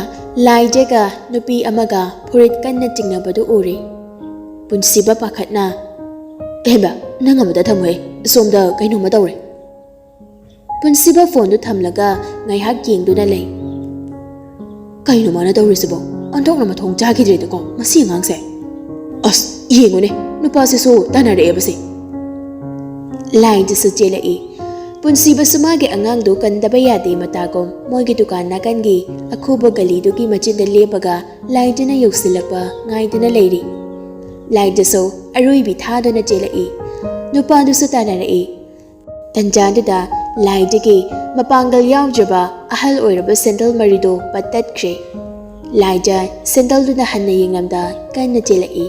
ꯂꯥꯏꯖꯒ ꯅꯨꯄꯤ ꯑꯃꯒ ꯐꯨꯔꯤꯠ ꯀꯟꯅ ꯆꯤꯡꯅꯕꯗꯨ ꯎꯔꯦ꯫ ꯄꯨꯟꯁꯤꯕ ꯄꯥꯈꯠꯅ, "ꯑꯦ ꯍꯩꯃꯥ, ꯅꯪ ꯑꯃꯗ ꯊꯝꯃꯨꯍꯦ, ꯁꯣꯝꯗ ꯀꯩꯅꯣꯝꯃ ꯇꯧꯔꯦ꯫" ꯄꯨꯟꯁꯤꯕ ꯐꯣꯟꯗꯨ ꯊꯝꯂꯒ ꯉꯥꯏꯍꯥꯛ ꯌꯦꯡꯗꯨꯅ ꯂꯩ꯫ "ꯀꯩꯅꯣ ꯃꯥꯅ ꯇꯧꯔꯤꯁꯤꯕꯣ? ꯑꯣꯟꯊꯣꯛꯅ ꯃꯊꯣꯡ ꯆꯥꯈꯤꯗ꯭ꯔꯦꯗꯀꯣ ꯃꯁꯤ ꯑꯉꯥꯡꯁꯦ꯫ ꯑꯁ, ꯌꯦꯡꯉꯨꯅꯦ, ꯅꯨꯄꯥꯁꯤꯁꯨ ꯇꯥꯟꯅꯔꯛꯑꯦꯕꯁꯦ꯫" ꯂꯥꯏꯖꯁꯨ ꯆꯦꯜꯂꯛꯏ꯫ ꯄꯨꯟꯁꯤꯕꯁꯨ ꯃꯥꯒꯤ ꯑꯉꯥꯡꯗꯨ ꯀꯟꯗꯕ ꯌꯥꯗꯦ ꯃꯇꯥꯒꯨꯝ ꯃꯣꯏꯒꯤ ꯗꯨꯀꯥꯟ ꯅꯥꯀꯟꯒꯤ ꯑꯈꯨꯕ ꯒꯂꯤꯗꯨꯒꯤ ꯃꯆꯤꯟꯗ ꯂꯦꯞꯄꯒ ꯂꯥꯏꯖꯅ ꯌꯧꯁꯤꯜꯂꯛꯄ ꯉꯥꯏꯗꯨꯅ ꯂꯩꯔꯤ꯫ ꯂꯥꯏꯖꯁꯨ ꯑꯔꯣꯏꯕꯤ ꯊꯥꯗꯨꯅ ꯆꯦꯜꯂꯛꯏ꯫ ꯅꯨꯄꯥꯗꯨꯁꯨ ꯇꯥꯟꯅꯔꯛꯏ꯫ ꯇꯟꯖꯥꯗꯨꯗ ꯂꯥꯏꯖꯒꯤ ꯃꯄꯥꯡꯒꯜ ꯌꯥꯎꯗ꯭ꯔꯕ ꯑꯍꯜ ꯑꯣꯏꯔꯕ ꯁꯦꯟꯗꯜ ꯃꯔꯤꯗꯨ ꯄꯠꯇꯠꯈ꯭ꯔꯦ꯫ ꯂꯥꯏꯖ ꯁꯦꯟꯗꯜꯗꯨꯅ ꯍꯟꯅ ꯌꯦꯡꯂꯝꯗ ꯀꯟꯅ ꯆꯦꯜꯂꯛꯏ꯫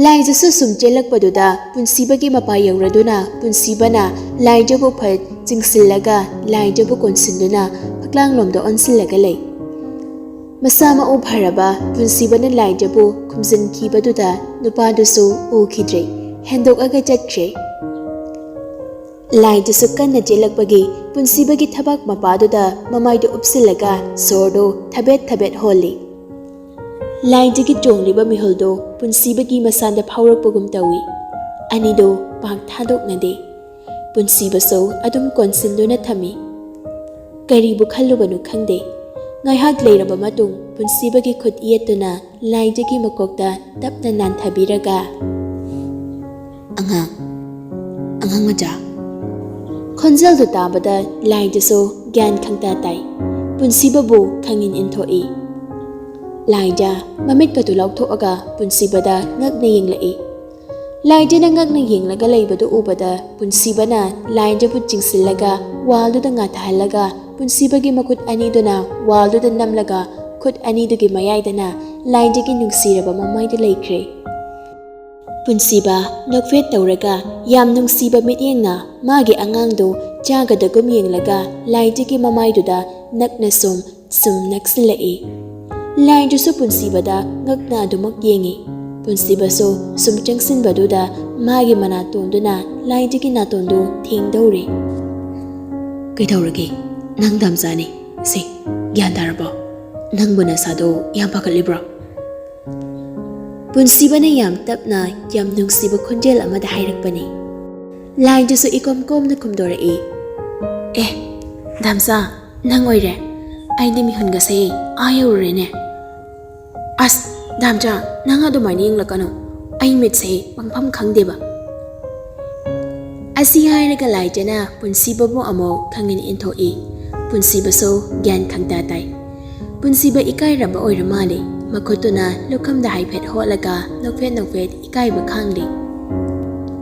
ꯂꯥꯏꯖꯁꯨ ꯁꯨꯝ ꯆꯦꯜꯂꯛꯄꯗꯨꯗ ꯄꯨꯟꯁꯤꯕꯒꯤ ꯃꯄꯥ ꯌꯧꯔꯗꯨꯅ ꯄꯨꯟꯁꯤꯕꯅ ꯂꯥꯏꯖꯕꯨ ꯐꯠ ꯆꯤꯡꯁꯤꯜꯂꯒ ꯂꯥꯏꯖꯕꯨ ꯀꯣꯟꯁꯤꯟꯗꯨꯅ ꯐꯛꯂꯥꯡꯂꯣꯝꯗ ꯑꯣꯟꯁꯤꯜꯂꯒ ꯂꯩ꯫ ꯃꯁꯥ ꯃꯎ ꯐꯔꯕ ꯄꯨꯟꯁꯤꯕꯅ ꯂꯥꯏꯖꯕꯨ ꯈꯨꯝꯖꯤꯟꯈꯤꯕꯗꯨꯗ ꯅꯨꯄꯥꯗꯨꯁꯨ ꯎꯈꯤꯗ꯭ꯔꯦ, ꯍꯦꯟꯗꯣꯛꯑꯒ ꯆꯠꯈ꯭ꯔꯦ꯫ ꯂꯥꯏꯖꯁꯨ ꯀꯟꯅ ꯆꯦꯜꯂꯛꯄꯒꯤ ꯄꯨꯟꯁꯤꯕꯒꯤ ꯊꯕꯥꯛ ꯃꯄꯥꯗꯨꯗ ꯃꯃꯥꯏꯗꯨ ꯎꯞꯁꯤꯜꯂꯒ ꯁꯣꯔꯗꯨ ꯊꯕꯦꯠ ꯊꯕꯦꯠ ꯍꯣꯜꯂꯤ꯫ ꯂꯥꯏꯖꯒꯤ ꯆꯣꯡꯂꯤꯕ ꯃꯤꯍꯨꯜꯗꯨ ꯄꯨꯟꯁꯤꯕꯒꯤ ꯃꯁꯥꯗ ꯐꯥꯎꯔꯛꯄꯒꯨꯝ ꯇꯧꯏ꯫ ꯑꯅꯤꯗꯨ ꯄꯥꯛ ꯊꯥꯗꯣꯛꯅꯗꯦ꯫ ꯄꯨꯟꯁꯤꯕꯁꯨ ꯑꯗꯨꯝ ꯀꯣꯟꯁꯤꯟꯗꯨꯅ ꯊꯝꯃꯤ꯫ ꯀꯔꯤꯕꯨ ꯈꯜꯂꯨꯕꯅꯣ ꯈꯪꯗꯦ꯫ ꯉꯥꯏꯍꯥꯛ ꯂꯩꯔꯕ ꯃꯇꯨꯡ ꯄꯨꯟꯁꯤꯕꯒꯤ ꯈꯨꯠ ꯌꯦꯠꯇꯨꯅ ꯂꯥꯏꯖꯒꯤ ꯃꯀꯣꯛꯇ ꯇꯞꯅ ꯅꯥꯟꯊꯕꯤꯔꯒ, "ꯑꯉꯥꯡ, ꯑꯉꯥꯡ ꯃꯆꯥ꯫" ꯈꯣꯟꯖꯦꯜꯗꯨ ꯇꯥꯕꯗ ꯂꯥꯏꯖꯁꯨ ꯒ꯭ꯌꯥꯟ ꯈꯪꯇꯥ ꯇꯥꯏ꯫ ꯄꯨꯟꯁꯤꯕꯕꯨ ꯈꯪꯏꯟ ꯏꯟꯊꯣꯛꯏ꯫ ꯂꯥꯏꯖ ꯃꯃꯤꯠꯀꯗꯨ ꯂꯥꯎꯊꯣꯛꯑꯒ ꯄꯨꯟꯁꯤꯕꯗ ꯉꯛꯅ ꯌꯦꯡꯂꯛꯏ꯫ ꯂꯥꯏꯖꯅ ꯉꯛꯅ ꯌꯦꯡꯂꯒ ꯂꯩꯕꯗꯨ ꯎꯕꯗ ꯄꯨꯟꯁꯤꯕꯅ ꯂꯥꯏꯖꯕꯨ ꯆꯤꯡꯁꯤꯜꯂꯒ ꯋꯥꯜꯗꯨꯗ ꯉꯥꯊꯍꯜꯂꯒ ꯄꯨꯟꯁꯤꯕꯒꯤ ꯃꯈꯨꯠ ꯑꯅꯤꯗꯨꯅ ꯋꯥꯜꯗꯨꯗ ꯅꯝꯂꯒ ꯈꯨꯠ ꯑꯅꯤꯗꯨꯒꯤ ꯃꯌꯥꯏꯗꯅ ꯂꯥꯏꯖꯒꯤ ꯅꯨꯡꯁꯤꯔꯕ ꯃꯃꯥꯏꯗꯨ ꯂꯩꯈ꯭ꯔꯦ꯫ ꯄꯨꯟꯁꯤꯕ ꯅꯣꯛꯐꯦꯠ ꯇꯧꯔꯒ ꯌꯥꯝ ꯅꯨꯡꯁꯤꯕ ꯃꯤꯠꯌꯦꯡꯅ ꯃꯥꯒꯤ ꯑꯉꯥꯡꯗꯨ ꯆꯥꯒꯗꯒꯨꯝ ꯌꯦꯡꯂꯒ ꯂꯥꯏꯖꯒꯤ ꯃꯃꯥꯏꯗꯨꯗ ꯅꯛꯅ ꯁꯨꯝ ꯁꯨꯝ ꯅꯛꯁꯤꯜꯂꯛꯏ꯫ ꯂꯥꯏꯖꯁꯨ ꯄꯨꯟꯁꯤꯕꯗ ꯉꯛꯅ ꯑꯗꯨꯃꯛ ꯌꯦꯡꯏ꯫ ꯄꯨꯟꯁꯤꯕꯁꯨ ꯁꯨꯝ ꯆꯪꯁꯤꯟꯕꯗꯨꯗ ꯃꯥꯒꯤ ꯃꯅꯥꯇꯣꯟꯗꯨꯅ ꯂꯥꯏꯖꯒꯤ ꯅꯥꯇꯣꯟꯗꯨ ꯊꯦꯡꯗꯧꯔꯦ꯫ "ꯀꯩꯗꯧꯔꯒꯦ? ꯅꯪ ꯗꯥꯝꯆꯥꯅꯤ꯫ ꯁꯦ, ꯒ꯭ꯌꯥꯟ ꯇꯥꯔꯕꯣ? ꯅꯪꯕꯨ ꯅꯁꯥꯗꯣ ꯌꯥꯝ ꯄꯥꯈꯠꯂꯤꯕ꯭ꯔꯣ?" ꯄꯨꯟꯁꯤꯕꯅ ꯌꯥꯝ ꯇꯞꯅ, ꯌꯥꯝ ꯅꯨꯡꯁꯤꯕ ꯈꯣꯟꯖꯦꯜ ꯑꯃꯗ ꯍꯥꯏꯔꯛꯄꯅꯤ꯫ ꯂꯥꯏꯖꯁꯨ ꯏꯀꯣꯝ ꯀꯣꯝꯅ ꯈꯨꯝꯗꯣꯔꯛꯏ, "ꯑꯦ, ꯗꯥꯝꯆꯥ, ꯅꯪ ꯑꯣꯏꯔꯦ꯫ ꯑꯩꯗꯤ ꯃꯤꯍꯨꯟꯒꯁꯦ ꯑꯥ ꯌꯧꯔꯨꯔꯦꯅꯦ꯫ ꯑꯁ, ꯗꯥꯝꯆꯥ, ꯅꯪ ꯑꯗꯨꯃꯥꯏꯅ ꯌꯦꯡꯂꯛꯀꯅꯨ꯫ ꯑꯩ ꯃꯤꯠꯁꯦ ꯄꯪꯐꯝ ꯈꯪꯗꯦꯕ꯫" ꯑꯁꯤ ꯍꯥꯏꯔꯒ ꯂꯥꯏꯖꯅ ꯄꯨꯟꯁꯤꯕꯕꯨ ꯑꯃꯨꯛ ꯈꯪꯏꯟ ꯏꯟꯊꯣꯛꯏ꯫ ꯄꯨꯟꯁꯤꯕꯁꯨ ꯒ꯭ꯌꯥꯟ ꯈꯪꯇꯥ ꯇꯥꯏ꯫ ꯄꯨꯟꯁꯤꯕ ꯏꯀꯥꯏꯔꯕ ꯑꯣꯏꯔ ꯃꯥꯜꯂꯦ꯫ ꯃꯈꯨꯠꯇꯨꯅ ꯂꯨꯈꯝꯗ ꯍꯥꯏꯐꯦꯠ ꯍꯣꯠꯂꯒ ꯅꯣꯛꯐꯦꯠ ꯅꯣꯛꯐꯦꯠ ꯏꯀꯥꯏꯕ ꯈꯥꯡꯂꯤ꯫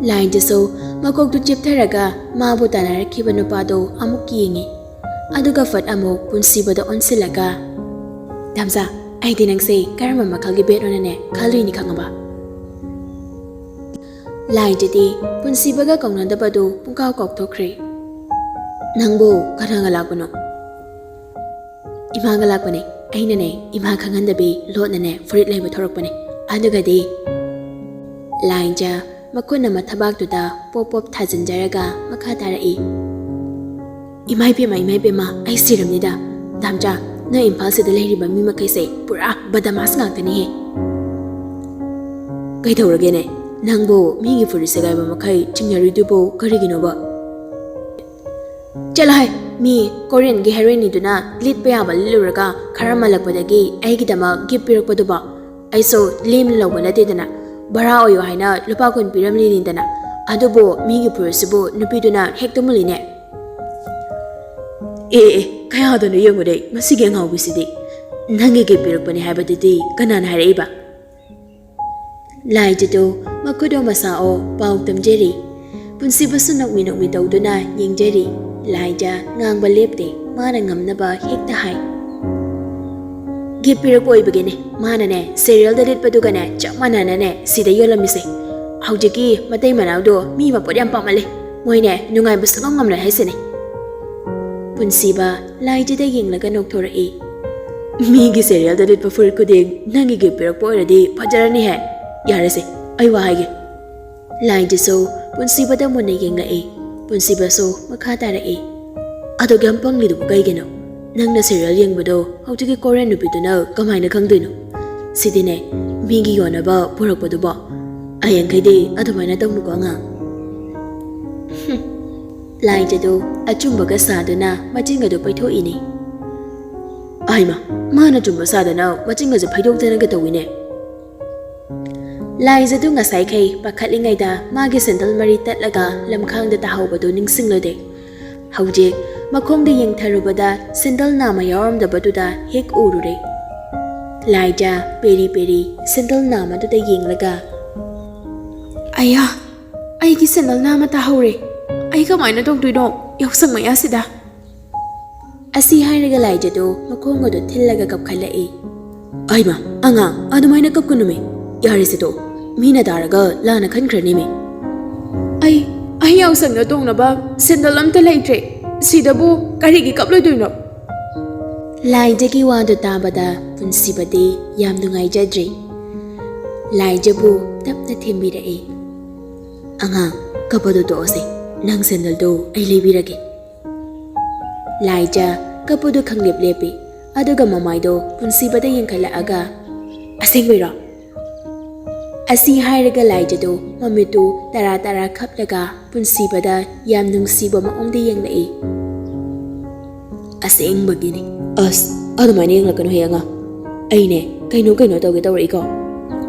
ꯂꯥꯏꯖꯁꯨ ꯃꯀꯣꯛꯇꯨ ꯆꯦꯞꯊꯔꯒ ꯃꯥꯕꯨ ꯇꯥꯟꯅꯔꯛꯈꯤꯕ ꯅꯨꯄꯥꯗꯨ ꯑꯃꯨꯛ ꯌꯦꯡꯏ꯫ ꯑꯗꯨꯒ ꯐꯠ ꯑꯃꯨꯛ ꯄꯨꯟꯁꯤꯕꯗ ꯑꯣꯟꯁꯤꯜꯂꯒ, "ꯗꯥꯝꯆꯥ, ꯑꯩꯗꯤ ꯅꯪꯁꯦ ꯀꯔꯝꯕ ꯃꯈꯜꯒꯤ ꯕꯦꯠꯅꯣꯅꯅꯦ ꯈꯜꯂꯨꯏꯅꯤ ꯈꯪꯉꯕ?" ꯂꯥꯏꯖꯗꯤ ꯄꯨꯟꯁꯤꯕꯒ ꯀꯧꯅꯗꯕꯗꯨ ꯄꯨꯡꯀꯥꯎ ꯀꯥꯎꯊꯣꯛꯈ꯭ꯔꯦ꯫ "ꯅꯪꯕꯨ ꯀꯅꯥꯒ ꯂꯥꯛꯄꯅꯣ?" "ꯏꯃꯥꯒ ꯂꯥꯛꯄꯅꯦ꯫ ꯑꯩꯅꯅꯦ ꯏꯃꯥ ꯈꯪꯍꯟꯗꯕꯤ ꯂꯣꯠꯅꯅꯦ ꯐꯨꯔꯤꯠ ꯂꯩꯕ ꯊꯣꯔꯛꯄꯅꯦ꯫ ꯑꯗꯨꯒꯗꯤ" ꯂꯥꯏꯖ ꯃꯈꯨꯠꯅ ꯃꯊꯕꯥꯛꯇꯨꯗ ꯄꯣꯞ ꯄꯣꯞ ꯊꯥꯖꯤꯟꯖꯔꯒ ꯃꯈꯥ ꯇꯥꯔꯛꯏ꯫ "ꯏꯃꯥ ꯏꯕꯦꯝꯃ, ꯏꯃꯥ ꯏꯕꯦꯝꯃ, ꯑꯩ ꯁꯤꯔꯝꯅꯤꯗ꯫ ꯗꯥꯝꯆꯥ, ꯅꯣꯏ ꯏꯝꯐꯥꯜꯁꯤꯗ ꯂꯩꯔꯤꯕ ꯃꯤ ꯃꯈꯩꯁꯦ ꯄꯨꯔꯥ ꯕꯗꯃꯥꯁ ꯉꯥꯛꯇꯅꯤꯍꯦ꯫ ꯀꯩꯗꯧꯔꯒꯦꯅꯦ? ꯅꯪꯕꯨ ꯃꯤꯒꯤ ꯐꯨꯔꯤꯠ ꯁꯦꯒꯥꯏꯕ ꯃꯈꯩ ꯆꯤꯡꯅꯔꯨꯏꯗꯨꯕꯨ ꯀꯔꯤꯒꯤꯅꯣꯕ?" "ꯆꯠꯂꯣꯍꯦ, ꯃꯤ ꯀꯣꯔꯤꯌꯟꯒꯤ ꯍꯦꯔꯣꯏꯟꯅꯤꯗꯨꯅ ꯂꯤꯠꯄ ꯌꯥꯕ ꯂꯤꯠꯂꯨꯔꯒ ꯈꯔ ꯃꯜꯂꯛꯄꯗꯒꯤ ꯑꯩꯒꯤꯗꯃꯛ ꯒꯤꯐ ꯄꯤꯔꯛꯄꯗꯨꯕꯣ꯫ ꯑꯩꯁꯨ ꯂꯦꯝꯅ ꯂꯧꯕ ꯅꯠꯇꯦꯗꯅ, ꯚꯔꯥ ꯑꯣꯏꯌꯨ ꯍꯥꯏꯅ ꯂꯨꯄꯥ ꯀꯨꯟ ꯄꯤꯔꯝꯂꯤꯅꯤꯗꯅ꯫ ꯑꯗꯨꯕꯨ ꯃꯤꯒꯤ ꯐꯨꯔꯤꯠꯁꯤꯕꯨ ꯅꯨꯄꯤꯗꯨꯅ ꯍꯦꯛꯇ ꯃꯨꯜꯂꯤꯅꯦ꯫ ꯑꯦ, ꯑꯦ, ꯀꯌꯥꯗꯅꯣ ꯌꯦꯡꯉꯨꯅꯦ ꯃꯁꯤꯒꯤ ꯑꯉꯥꯎꯕꯤꯁꯤꯗꯤ꯫ ꯅꯪꯒꯤ ꯒꯤꯐ ꯄꯤꯔꯛꯄꯅꯤ ꯍꯥꯏꯕꯗꯨꯗꯤ ꯀꯅꯥꯅ ꯍꯥꯏꯔꯛꯏꯕ?" ꯂꯥꯏꯖꯗꯨ ꯃꯈꯨꯠ ꯑꯣ ꯃꯁꯥ ꯑꯣ ꯄꯥꯎ ꯇꯝꯖꯔꯤ꯫ ꯄꯨꯟꯁꯤꯕꯁꯨ ꯅꯣꯛꯃꯤ ꯅꯣꯛꯃꯤ ꯇꯧꯗꯨꯅ ꯌꯦꯡꯖꯔꯤ꯫ ꯂꯥꯏꯖ ꯉꯥꯡꯕ ꯂꯦꯞꯇꯦ, ꯃꯥꯅ ꯉꯝꯅꯕ ꯍꯦꯛꯇ ꯍꯥꯏ꯫ "ꯒꯤꯐ ꯄꯤꯔꯛꯄ ꯑꯣꯏꯕꯒꯤꯅꯦ, ꯃꯥꯅꯅꯦ ꯁꯦꯔꯤꯌꯦꯜꯗ ꯂꯤꯠꯄꯗꯨꯒꯅꯦ ꯆꯞ ꯃꯥꯟꯅꯅꯅꯦ ꯁꯤꯗ ꯌꯣꯜꯂꯝꯃꯤꯁꯦ꯫ ꯍꯧꯖꯤꯛꯀꯤ ꯃꯇꯩ ꯃꯅꯥꯎꯗꯣ ꯃꯤ ꯃꯄꯣꯠ ꯌꯥꯝ ꯄꯥꯝꯃꯜꯂꯦ, ꯃꯣꯏꯅꯦ ꯅꯨꯡꯉꯥꯏꯕ ꯁꯨꯡꯉꯝ ꯉꯝꯂꯣꯏ ꯍꯥꯏꯁꯤꯅꯦ꯫" ꯄꯨꯟꯁꯤꯕ ꯂꯥꯏꯖꯗ ꯌꯦꯡꯂꯒ ꯅꯣꯛꯊꯣꯔꯛꯏ꯫ "ꯃꯤꯒꯤ ꯁꯦꯔꯤꯌꯦꯜꯗ ꯂꯤꯠꯄ ꯐꯨꯔꯤꯠ ꯈꯨꯗꯤꯡ ꯅꯪꯒꯤ ꯒꯤꯐ ꯄꯤꯔꯛꯄ ꯑꯣꯏꯔꯗꯤ ꯐꯖꯔꯅꯤꯍꯦ꯫ ꯌꯥꯔꯦꯁꯦ, ꯑꯩ ꯋꯥ ꯍꯥꯏꯒꯦ꯫" ꯂꯥꯏꯖꯁꯨ ꯄꯨꯟꯁꯤꯕꯗ ꯃꯨꯟꯅ ꯌꯦꯡꯂꯛꯏ꯫ ꯄꯨꯟꯁꯤꯕꯁꯨ ꯃꯈꯥ ꯇꯥꯔꯛꯏ꯫ "ꯑꯗꯨꯛ ꯌꯥꯝ ꯄꯪꯂꯤꯗꯨꯕꯨ ꯀꯩꯒꯤꯅꯣ? ꯅꯪꯅ ꯁꯦꯔꯤꯌꯦꯜ ꯌꯦꯡꯕꯗꯣ ꯍꯧꯖꯤꯛꯀꯤ ꯀꯣꯔꯤꯌꯟ ꯅꯨꯄꯤꯗꯨꯅ ꯀꯃꯥꯏꯅ ꯈꯪꯗꯣꯏꯅꯣ? ꯁꯤꯗꯤꯅꯦ, ꯃꯤꯒꯤ ꯌꯣꯟꯅꯕ ꯄꯨꯔꯛꯄꯗꯨꯕꯣ꯫ ꯑꯌꯦꯡꯈꯩꯗꯤ ꯑꯗꯨꯃꯥꯏꯅ ꯇꯧꯅꯨꯀꯣ ꯑꯉꯥꯡ꯫" ꯍꯨꯝ꯫ ꯂꯥꯏꯖꯗꯨ ꯑꯆꯨꯝꯕꯒ ꯁꯥꯗꯨꯅ ꯃꯆꯤꯟꯒꯗꯨ ꯄꯩꯊꯣꯛꯏꯅꯤ꯫ "ꯑꯥꯏꯃ, ꯃꯥꯅ ꯆꯨꯝꯕ ꯁꯥꯗꯅ ꯃꯆꯤꯟꯒꯁꯦ ꯐꯩꯗꯣꯛꯇꯅꯒ ꯇꯧꯏꯅꯦ꯫" ꯂꯥꯏꯖꯗꯨ ꯉꯁꯥꯏꯈꯩ ꯄꯥꯈꯠꯂꯤꯉꯩꯗ ꯃꯥꯒꯤ ꯁꯦꯟꯗꯜ ꯃꯔꯤ ꯇꯠꯂꯒ ꯂꯝꯈꯥꯡꯗ ꯇꯥꯍꯧꯕꯗꯨ ꯅꯤꯡꯁꯤꯡꯂꯨꯗꯦ꯫ ꯍꯧꯖꯤꯛ ꯃꯈꯣꯡꯗ ꯌꯦꯡꯊꯔꯨꯕꯗ ꯁꯦꯟꯗꯜ ꯅꯥꯝꯃ ꯌꯥꯎꯔꯝꯗꯕꯗꯨꯗ ꯍꯦꯛ ꯎꯔꯨꯔꯦ꯫ ꯂꯥꯏꯖ ꯄꯦꯔꯤ ꯄꯦꯔꯤ ꯁꯦꯟꯗꯜ ꯅꯥꯝꯃꯗꯨꯗ ꯌꯦꯡꯂꯒ, "ꯑꯌꯥ, ꯑꯩꯒꯤ ꯁꯦꯟꯗꯜ ꯅꯥꯝꯃ ꯇꯥꯍꯧꯔꯦ꯫ ꯑꯩ ꯀꯃꯥꯏꯅ ꯇꯧꯗꯣꯏꯅꯣ ꯌꯥꯎꯁꯪ ꯃꯌꯥꯁꯤꯗ?" ꯑꯁꯤ ꯍꯥꯏꯔꯒ ꯂꯥꯏꯖꯗꯣ ꯃꯈꯣꯡ ꯑꯗꯨ ꯊꯤꯜꯂꯒ ꯀꯞꯈꯠꯂꯛꯏ꯫ "ꯑꯩꯃ, ꯑꯉꯥꯡ, ꯑꯗꯨꯃꯥꯏꯅ ꯀꯞꯀꯅꯨꯃꯦ꯫ ꯌꯥꯔꯦꯁꯦ ꯇꯣ, ꯃꯤꯅ ꯇꯥꯔꯒ ꯂꯥꯟꯅ ꯈꯟꯈ꯭ꯔꯅꯤꯃꯦ꯫ ꯑꯩ, ꯑꯩ ꯌꯥꯎꯁꯪꯗ ꯇꯣꯡꯅꯕ ꯁꯦꯟꯗꯜ ꯑꯝꯇ ꯂꯩꯇ꯭ꯔꯦ꯫ ꯁꯤꯗꯕꯨ ꯀꯔꯤꯒꯤ ꯀꯞꯂꯣꯏꯗꯣꯏꯅꯣ?" ꯂꯥꯏꯖꯒꯤ ꯋꯥꯗꯨ ꯇꯥꯕꯗ ꯄꯨꯟꯁꯤꯕꯗꯤ ꯌꯥꯝ ꯅꯨꯡꯉꯥꯏꯖꯗ꯭ꯔꯦ꯫ ꯂꯥꯏꯖꯕꯨ ꯇꯞꯅ ꯊꯦꯝꯕꯤꯔꯛꯏ꯫ "ꯑꯉꯥꯡ, ꯀꯞꯄꯗꯨ ꯇꯣꯛꯑꯁꯦ꯫ ꯅꯪ ꯁꯦꯟꯗꯜꯗꯨ ꯑꯩ ꯂꯩꯕꯤꯔꯒꯦ꯫" ꯂꯥꯏꯖ ꯀꯞꯄꯗꯨ ꯈꯪꯂꯦꯞ ꯂꯦꯞꯄꯤ꯫ ꯑꯗꯨꯒ ꯃꯃꯥꯏꯗꯣ ꯄꯨꯟꯁꯤꯕꯗ ꯌꯦꯡꯈꯠꯂꯛꯑꯒ, "ꯑꯁꯦꯡꯕꯩꯔꯣ?" ꯑꯁꯤ ꯍꯥꯏꯔꯒ ꯂꯥꯏꯖꯗꯣ ꯃꯃꯤꯠꯇꯨ ꯇꯔꯥ ꯇꯔꯥ ꯈꯞꯂꯒ ꯄꯨꯟꯁꯤꯕꯗ ꯌꯥꯝ ꯅꯨꯡꯁꯤꯕ ꯃꯑꯣꯡꯗ ꯌꯦꯡꯂꯛꯏ꯫ "ꯑꯁꯦꯡꯕꯒꯤꯅꯤ꯫" "ꯑꯁ, ꯑꯗꯨꯃꯥꯏꯅ ꯌꯦꯡꯂꯛꯀꯅꯨ ꯍꯦ ꯑꯉꯥꯡ꯫ ꯑꯩꯅꯦ ꯀꯩꯅꯣ ꯀꯩꯅꯣ ꯇꯧꯒꯦ ꯇꯧꯔꯛꯏꯀꯣ꯫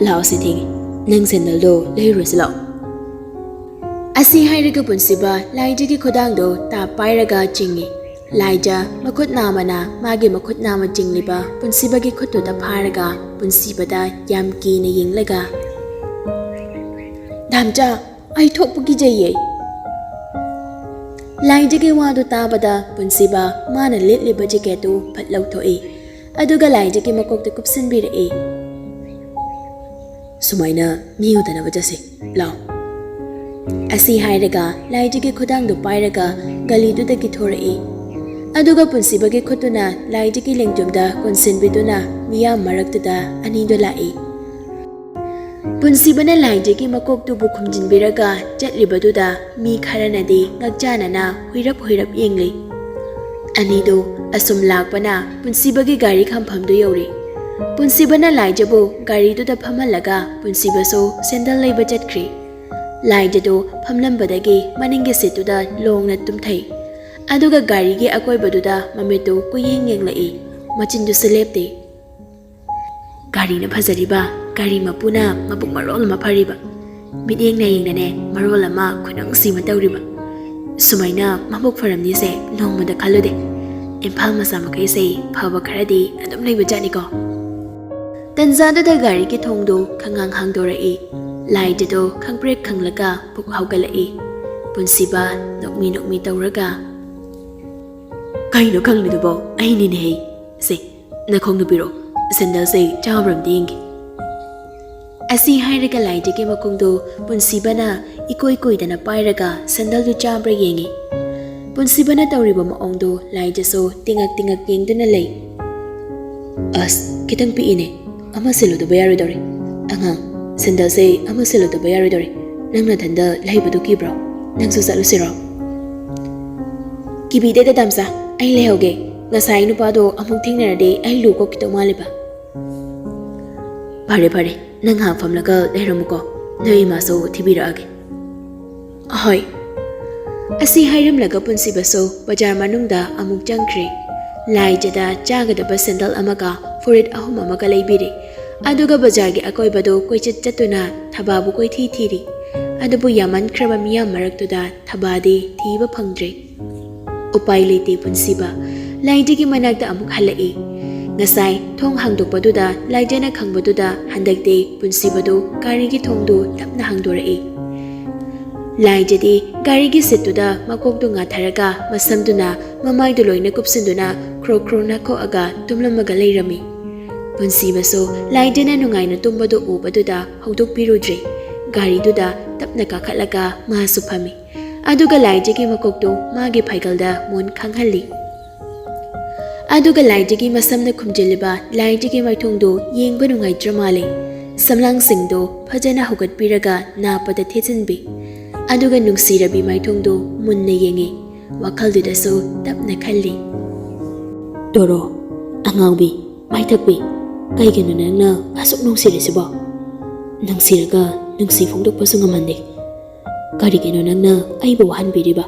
ꯂꯥꯛꯑꯣꯁꯦ ꯊꯦꯡꯉꯦ꯫ ꯅꯪ ꯁꯦꯟꯗꯜꯗꯣ ꯂꯩꯔꯨꯔꯁꯤ ꯂꯥꯛꯑꯣ꯫" ꯑꯁꯤ ꯍꯥꯏꯔꯒ ꯄꯨꯟꯁꯤꯕ ꯂꯥꯏꯖꯒꯤ ꯈꯨꯗꯥꯡꯗꯣ ꯇꯥꯞ ꯄꯥꯏꯔꯒ ꯆꯤꯡꯉꯤ꯫ ꯂꯥꯏꯖ ꯃꯈꯨꯠ ꯅꯥꯝꯃꯅ ꯃꯥꯒꯤ ꯃꯈꯨꯠ ꯅꯥꯝꯃ ꯆꯤꯡꯂꯤꯕ ꯄꯨꯟꯁꯤꯕꯒꯤ ꯈꯨꯠꯇꯨꯗ ꯐꯥꯔꯒ ꯄꯨꯟꯁꯤꯕꯗ ꯌꯥꯝ ꯀꯤꯅ ꯌꯦꯡꯂꯒ, "ꯗꯥꯝꯆꯥ, ꯑꯩ ꯊꯣꯛꯄ ꯀꯤꯖꯩꯌꯦ꯫" ꯂꯥꯏꯖꯒꯤ ꯋꯥꯗꯨ ꯇꯥꯕꯗ ꯄꯨꯟꯁꯤꯕ ꯃꯥꯅ ꯂꯤꯠꯂꯤꯕ ꯖꯦꯀꯦꯠꯇꯨ ꯐꯠ ꯂꯧꯊꯣꯛꯏ꯫ ꯑꯗꯨꯒ ꯂꯥꯏꯖꯒꯤ ꯃꯀꯣꯛꯇ ꯀꯨꯞꯁꯤꯟꯕꯤꯔꯛꯏ꯫ "ꯁꯨꯃꯥꯏꯅ ꯃꯤ ꯎꯗꯅꯕ ꯆꯠꯁꯤ ꯂꯥꯎ꯫" ꯑꯁꯤ ꯍꯥꯏꯔꯒ ꯂꯥꯏꯖꯒꯤ ꯈꯨꯗꯥꯡꯗꯨ ꯄꯥꯏꯔꯒ ꯒꯂꯤꯗꯨꯗꯒꯤ ꯊꯣꯔꯛꯏ꯫ ꯑꯗꯨꯒ ꯄꯨꯟꯁꯤꯕꯒꯤ ꯈꯨꯠꯇꯨꯅ ꯂꯥꯏꯖꯒꯤ ꯂꯦꯡꯖꯨꯝꯗ ꯀꯣꯟꯁꯤꯟꯕꯤꯗꯨꯅ ꯃꯤꯌꯥꯝ ꯃꯔꯛꯇꯨꯗ ꯑꯅꯤꯗꯨ ꯂꯥꯛꯏ꯫ ꯄꯨꯟꯁꯤꯕꯅ ꯂꯥꯏꯖꯒꯤ ꯃꯀꯣꯛꯇꯨꯕꯨ ꯈꯨꯝꯖꯤꯟꯕꯤꯔꯒ ꯆꯠꯂꯤꯕꯗꯨꯗ ꯃꯤ ꯈꯔꯅꯗꯤ ꯉꯛꯆꯥꯅꯅ ꯍꯨꯏꯔꯞ ꯍꯨꯏꯔꯞ ꯌꯦꯡꯂꯤ꯫ ꯑꯅꯤꯗꯨ ꯑꯁꯨꯝ ꯂꯥꯛꯄꯅ ꯄꯨꯟꯁꯤꯕꯒꯤ ꯒꯥꯔꯤ ꯈꯝꯐꯝꯗꯨ ꯌꯧꯔꯦ꯫ ꯄꯨꯟꯁꯤꯕꯅ ꯂꯥꯏꯖꯕꯨ ꯒꯥꯔꯤꯗꯨꯗ ꯐꯝꯍꯜꯂꯒ ꯄꯨꯟꯁꯤꯕꯁꯨ ꯁꯦꯟꯗꯜ ꯂꯩꯕ ꯆꯠꯈ꯭ꯔꯦ꯫ ꯂꯥꯏꯖꯗꯨ ꯐꯝꯂꯝꯕꯗꯒꯤ ꯃꯅꯤꯡꯒꯤ ꯁꯤꯠꯇꯨꯗ ꯂꯣꯡꯅ ꯇꯨꯝꯊꯩ꯫ ꯑꯗꯨꯒ ꯒꯥꯔꯤꯒꯤ ꯑꯀꯣꯏꯕꯗꯨꯗ ꯃꯃꯤꯠꯇꯨ ꯀꯨꯌꯦꯡ ꯌꯦꯡꯂꯛꯏ꯫ ꯃꯆꯤꯟꯗꯨꯁꯨ ꯂꯦꯞꯇꯦ꯫ "ꯒꯥꯔꯤꯅ ꯐꯖꯔꯤꯕ?" ꯒꯥꯔꯤ ꯃꯄꯨꯅ ꯃꯕꯨꯛ ꯃꯔꯣꯜ ꯑꯃ ꯐꯔꯤꯕ, ꯃꯤꯠꯌꯦꯡꯅ ꯌꯦꯡꯅꯅꯦ ꯃꯔꯣꯜ ꯑꯃ ꯈꯨꯅꯨꯡꯁꯤ ꯑꯃ ꯇꯧꯔꯤꯕ꯫ ꯁꯨꯃꯥꯏꯅ ꯃꯕꯨꯛ ꯐꯔꯝꯅꯤꯁꯦ ꯅꯣꯡꯃꯗ ꯈꯜꯂꯨꯗꯦ꯫ ꯏꯝꯐꯥꯜ ꯃꯆꯥ ꯃꯈꯩꯁꯦ ꯐꯕ ꯈꯔꯗꯤ ꯑꯗꯨꯝ ꯂꯩꯕ ꯖꯥꯠꯅꯤꯀꯣ꯫ ꯇꯟꯖꯥꯗꯨꯗ ꯒꯥꯔꯤꯒꯤ ꯊꯣꯡꯗꯣ ꯈꯪꯍꯥꯡ ꯍꯥꯡꯗꯣꯔꯛꯏ꯫ ꯂꯥꯏꯖꯗꯣ ꯈꯪꯄ꯭ꯔꯦꯛ ꯈꯪꯂꯒ ꯄꯨꯛ ꯍꯧꯒꯠꯂꯛꯏ꯫ ꯄꯨꯟꯁꯤꯕ ꯅꯣꯛꯃꯤ ꯅꯣꯛꯃꯤ ꯇꯧꯔꯒ, "ꯀꯩꯅꯣ ꯈꯪꯂꯤꯗꯨꯕꯣ? ꯑꯩꯅꯤꯅꯦꯍꯦ꯫ ꯁꯦ, ꯅꯈꯣꯡꯗꯨ ꯄꯤꯔꯛꯑꯣ, ꯁꯦꯟꯗꯜꯁꯦ ꯆꯥꯕ꯭ꯔ ꯑꯝꯇ ꯌꯦꯡꯒꯦ"꯫ ꯑꯁꯤ ꯍꯥꯏꯔꯒ ꯂꯥꯏꯖꯒꯤ ꯃꯈꯣꯡꯗꯨ ꯄꯨꯟꯁꯤꯕꯅ ꯏꯀꯣꯏ ꯀꯣꯏꯗꯅ ꯄꯥꯏꯔꯒ ꯁꯦꯟꯗꯜꯗꯨ ꯆꯥꯕ꯭ꯔ ꯌꯦꯡꯉꯤ꯫ ꯄꯨꯟꯁꯤꯕꯅ ꯇꯧꯔꯤꯕ ꯃꯑꯣꯡꯗꯨ ꯂꯥꯏꯖꯁꯨ ꯇꯤꯉꯛ ꯇꯤꯉꯛ ꯌꯦꯡꯗꯨꯅ ꯂꯩ꯫ "ꯑꯁ, ꯈꯤꯇꯪ ꯄꯤꯛꯏꯅꯦ, ꯑꯃ ꯁꯤꯜꯂꯨꯗꯕ ꯌꯥꯔꯣꯏꯗꯧꯔꯦ꯫ ꯑꯉꯥꯡ, ꯁꯦꯟꯗꯜꯁꯦ ꯑꯃ ꯁꯤꯜꯂꯨꯗꯕ ꯌꯥꯔꯣꯏꯗꯧꯔꯦ꯫ ꯅꯪ ꯅꯊꯟꯗ ꯂꯩꯕꯗꯨ ꯀꯤꯕ꯭ꯔꯣ? ꯅꯪꯁꯨ ꯆꯠꯂꯨꯁꯤꯔꯣ?" "ꯀꯤꯕꯤꯗꯦꯗ ꯗꯥꯝꯆꯥ, ꯑꯩ ꯂꯩꯍꯧꯒꯦ꯫ ꯉꯁꯥꯏ ꯅꯨꯄꯥꯗꯣ ꯑꯃꯨꯛ ꯊꯦꯡꯅꯔꯗꯤ ꯑꯩ ꯂꯨ ꯀꯣꯛꯈꯤꯗꯧ ꯃꯥꯜꯂꯦꯕ"꯫ "ꯐꯔꯦ ꯐꯔꯦ, ꯅꯪ ꯉꯥꯏꯍꯥꯛ ꯐꯝꯂꯒ ꯂꯩꯔꯝꯃꯨꯀꯣ, ꯅꯣꯏ ꯏꯃꯥꯁꯨ ꯊꯤꯕꯤꯔꯛꯑꯒꯦ"꯫ "ꯍꯣꯏ"꯫ ꯑꯁꯤ ꯍꯥꯏꯔꯝꯂꯒ ꯄꯨꯟꯁꯤꯕꯁꯨ ꯕꯖꯥꯔ ꯃꯅꯨꯡꯗ ꯑꯃꯨꯛ ꯆꯪꯈ꯭ꯔꯦ꯫ ꯂꯥꯏꯖꯗ ꯆꯥꯒꯗꯕ ꯁꯦꯟꯗꯜ ꯑꯃꯒ ꯐꯨꯔꯤꯠ ꯑꯍꯨꯝ ꯑꯃꯒ ꯂꯩꯕꯤꯔꯦ꯫ ꯑꯗꯨꯒ ꯕꯖꯥꯔꯒꯤ ꯑꯀꯣꯏꯕꯗꯨ ꯀꯣꯏꯆꯠ ꯆꯠꯇꯨꯅ ꯊꯕꯥꯕꯨ ꯀꯣꯏꯊꯤ ꯊꯤꯔꯤ꯫ ꯑꯗꯨꯕꯨ ꯌꯥꯝꯃꯟꯈ꯭ꯔꯕ ꯃꯤꯌꯥꯝ ꯃꯔꯛꯇꯨꯗ ꯊꯕꯥꯗꯤ ꯊꯤꯕ ꯐꯪꯗ꯭ꯔꯦ꯫ ꯎꯄꯥꯏ ꯂꯩꯇꯦ ꯄꯨꯟꯁꯤꯕ꯫ ꯂꯥꯏꯖꯒꯤ ꯃꯅꯥꯛꯇ ꯑꯃꯨꯛ ꯍꯜꯂꯛꯏ꯫ ꯉꯁꯥꯏ ꯊꯣꯡ ꯍꯥꯡꯗꯣꯛꯄꯗꯨꯗ ꯂꯥꯏꯖꯅ ꯈꯪꯕꯗꯨꯗ ꯍꯟꯗꯛꯇꯤ ꯄꯨꯟꯁꯤꯕꯗꯨ ꯒꯥꯔꯤꯒꯤ ꯊꯣꯡꯗꯨ ꯇꯞꯅ ꯍꯥꯡꯗꯣꯔꯛꯏ꯫ ꯂꯥꯏꯖꯗꯤ ꯒꯥꯔꯤꯒꯤ ꯁꯤꯠꯇꯨꯗ ꯃꯀꯣꯛꯇꯨ ꯉꯥꯊꯔꯒ ꯃꯁꯝꯗꯨꯅ ꯃꯃꯥꯏꯗꯨ ꯂꯣꯏꯅ ꯀꯨꯞꯁꯤꯟꯗꯨꯅ ꯈ꯭ꯔꯣ ꯈ꯭ꯔꯣ ꯅꯥꯈꯣꯛꯑꯒ ꯇꯨꯝꯂꯝꯃꯒ ꯂꯩꯔꯝꯃꯤ꯫ ꯄꯨꯟꯁꯤꯕꯁꯨ ꯂꯥꯏꯖꯅ ꯅꯨꯡꯉꯥꯏꯅ ꯇꯨꯝꯕꯗꯨ ꯎꯕꯗꯨꯗ ꯍꯧꯗꯣꯛꯄꯤꯔꯨꯗ꯭ꯔꯦ꯫ ꯒꯥꯔꯤꯗꯨꯗ ꯇꯞꯅ ꯀꯥꯈꯠꯂꯒ ꯃꯥꯁꯨ ꯐꯝꯃꯤ꯫ ꯑꯗꯨꯒ ꯂꯥꯏꯖꯒꯤ ꯃꯀꯣꯛꯇꯨ ꯃꯥꯒꯤ ꯐꯩꯒꯜꯗ ꯃꯣꯟ ꯈꯥꯡꯍꯜꯂꯤ꯫ ꯑꯗꯨꯒ ꯂꯥꯏꯖꯒꯤ ꯃꯁꯝꯅ ꯈꯨꯝꯖꯤꯜꯂꯤꯕ ꯂꯥꯏꯖꯒꯤ ꯃꯥꯏꯊꯣꯡꯗꯨ ꯌꯦꯡꯕ ꯅꯨꯡꯉꯥꯏꯇ꯭ꯔ ꯃꯥꯜꯂꯦ꯫ ꯁꯝꯂꯥꯡꯁꯤꯡꯗꯨ ꯐꯖꯅ ꯍꯧꯒꯠꯄꯤꯔꯒ ꯅꯥꯞꯄꯗ ꯊꯦꯠꯆꯤꯟꯕꯤ꯫ ꯑꯗꯨꯒ ꯅꯨꯡꯁꯤꯔꯕꯤ ꯃꯥꯏꯊꯣꯡꯗꯨ ꯃꯨꯟꯅ ꯌꯦꯡꯉꯤ꯫ ꯋꯥꯈꯜꯗꯨꯗꯁꯨ ꯇꯞꯅ ꯈꯜꯂꯤ꯫ "ꯇꯣꯔꯣ, ꯑꯉꯥꯎꯕꯤ, ꯃꯥꯏꯊꯛꯄꯤ, ꯀꯩꯒꯤꯅꯣ ꯅꯪꯅ ꯑꯁꯨꯛ ꯅꯨꯡꯁꯤꯔꯤꯁꯤꯕꯣ? ꯅꯨꯡꯁꯤꯔꯒ ꯅꯨꯡꯁꯤ ꯐꯣꯡꯗꯣꯛꯄꯁꯨ ꯉꯝꯍꯟꯗꯦ꯫ ꯀꯔꯤꯒꯤꯅꯣ ꯅꯪꯅ ꯑꯩꯕꯨ ꯋꯥꯍꯟꯕꯤꯔꯤꯕ?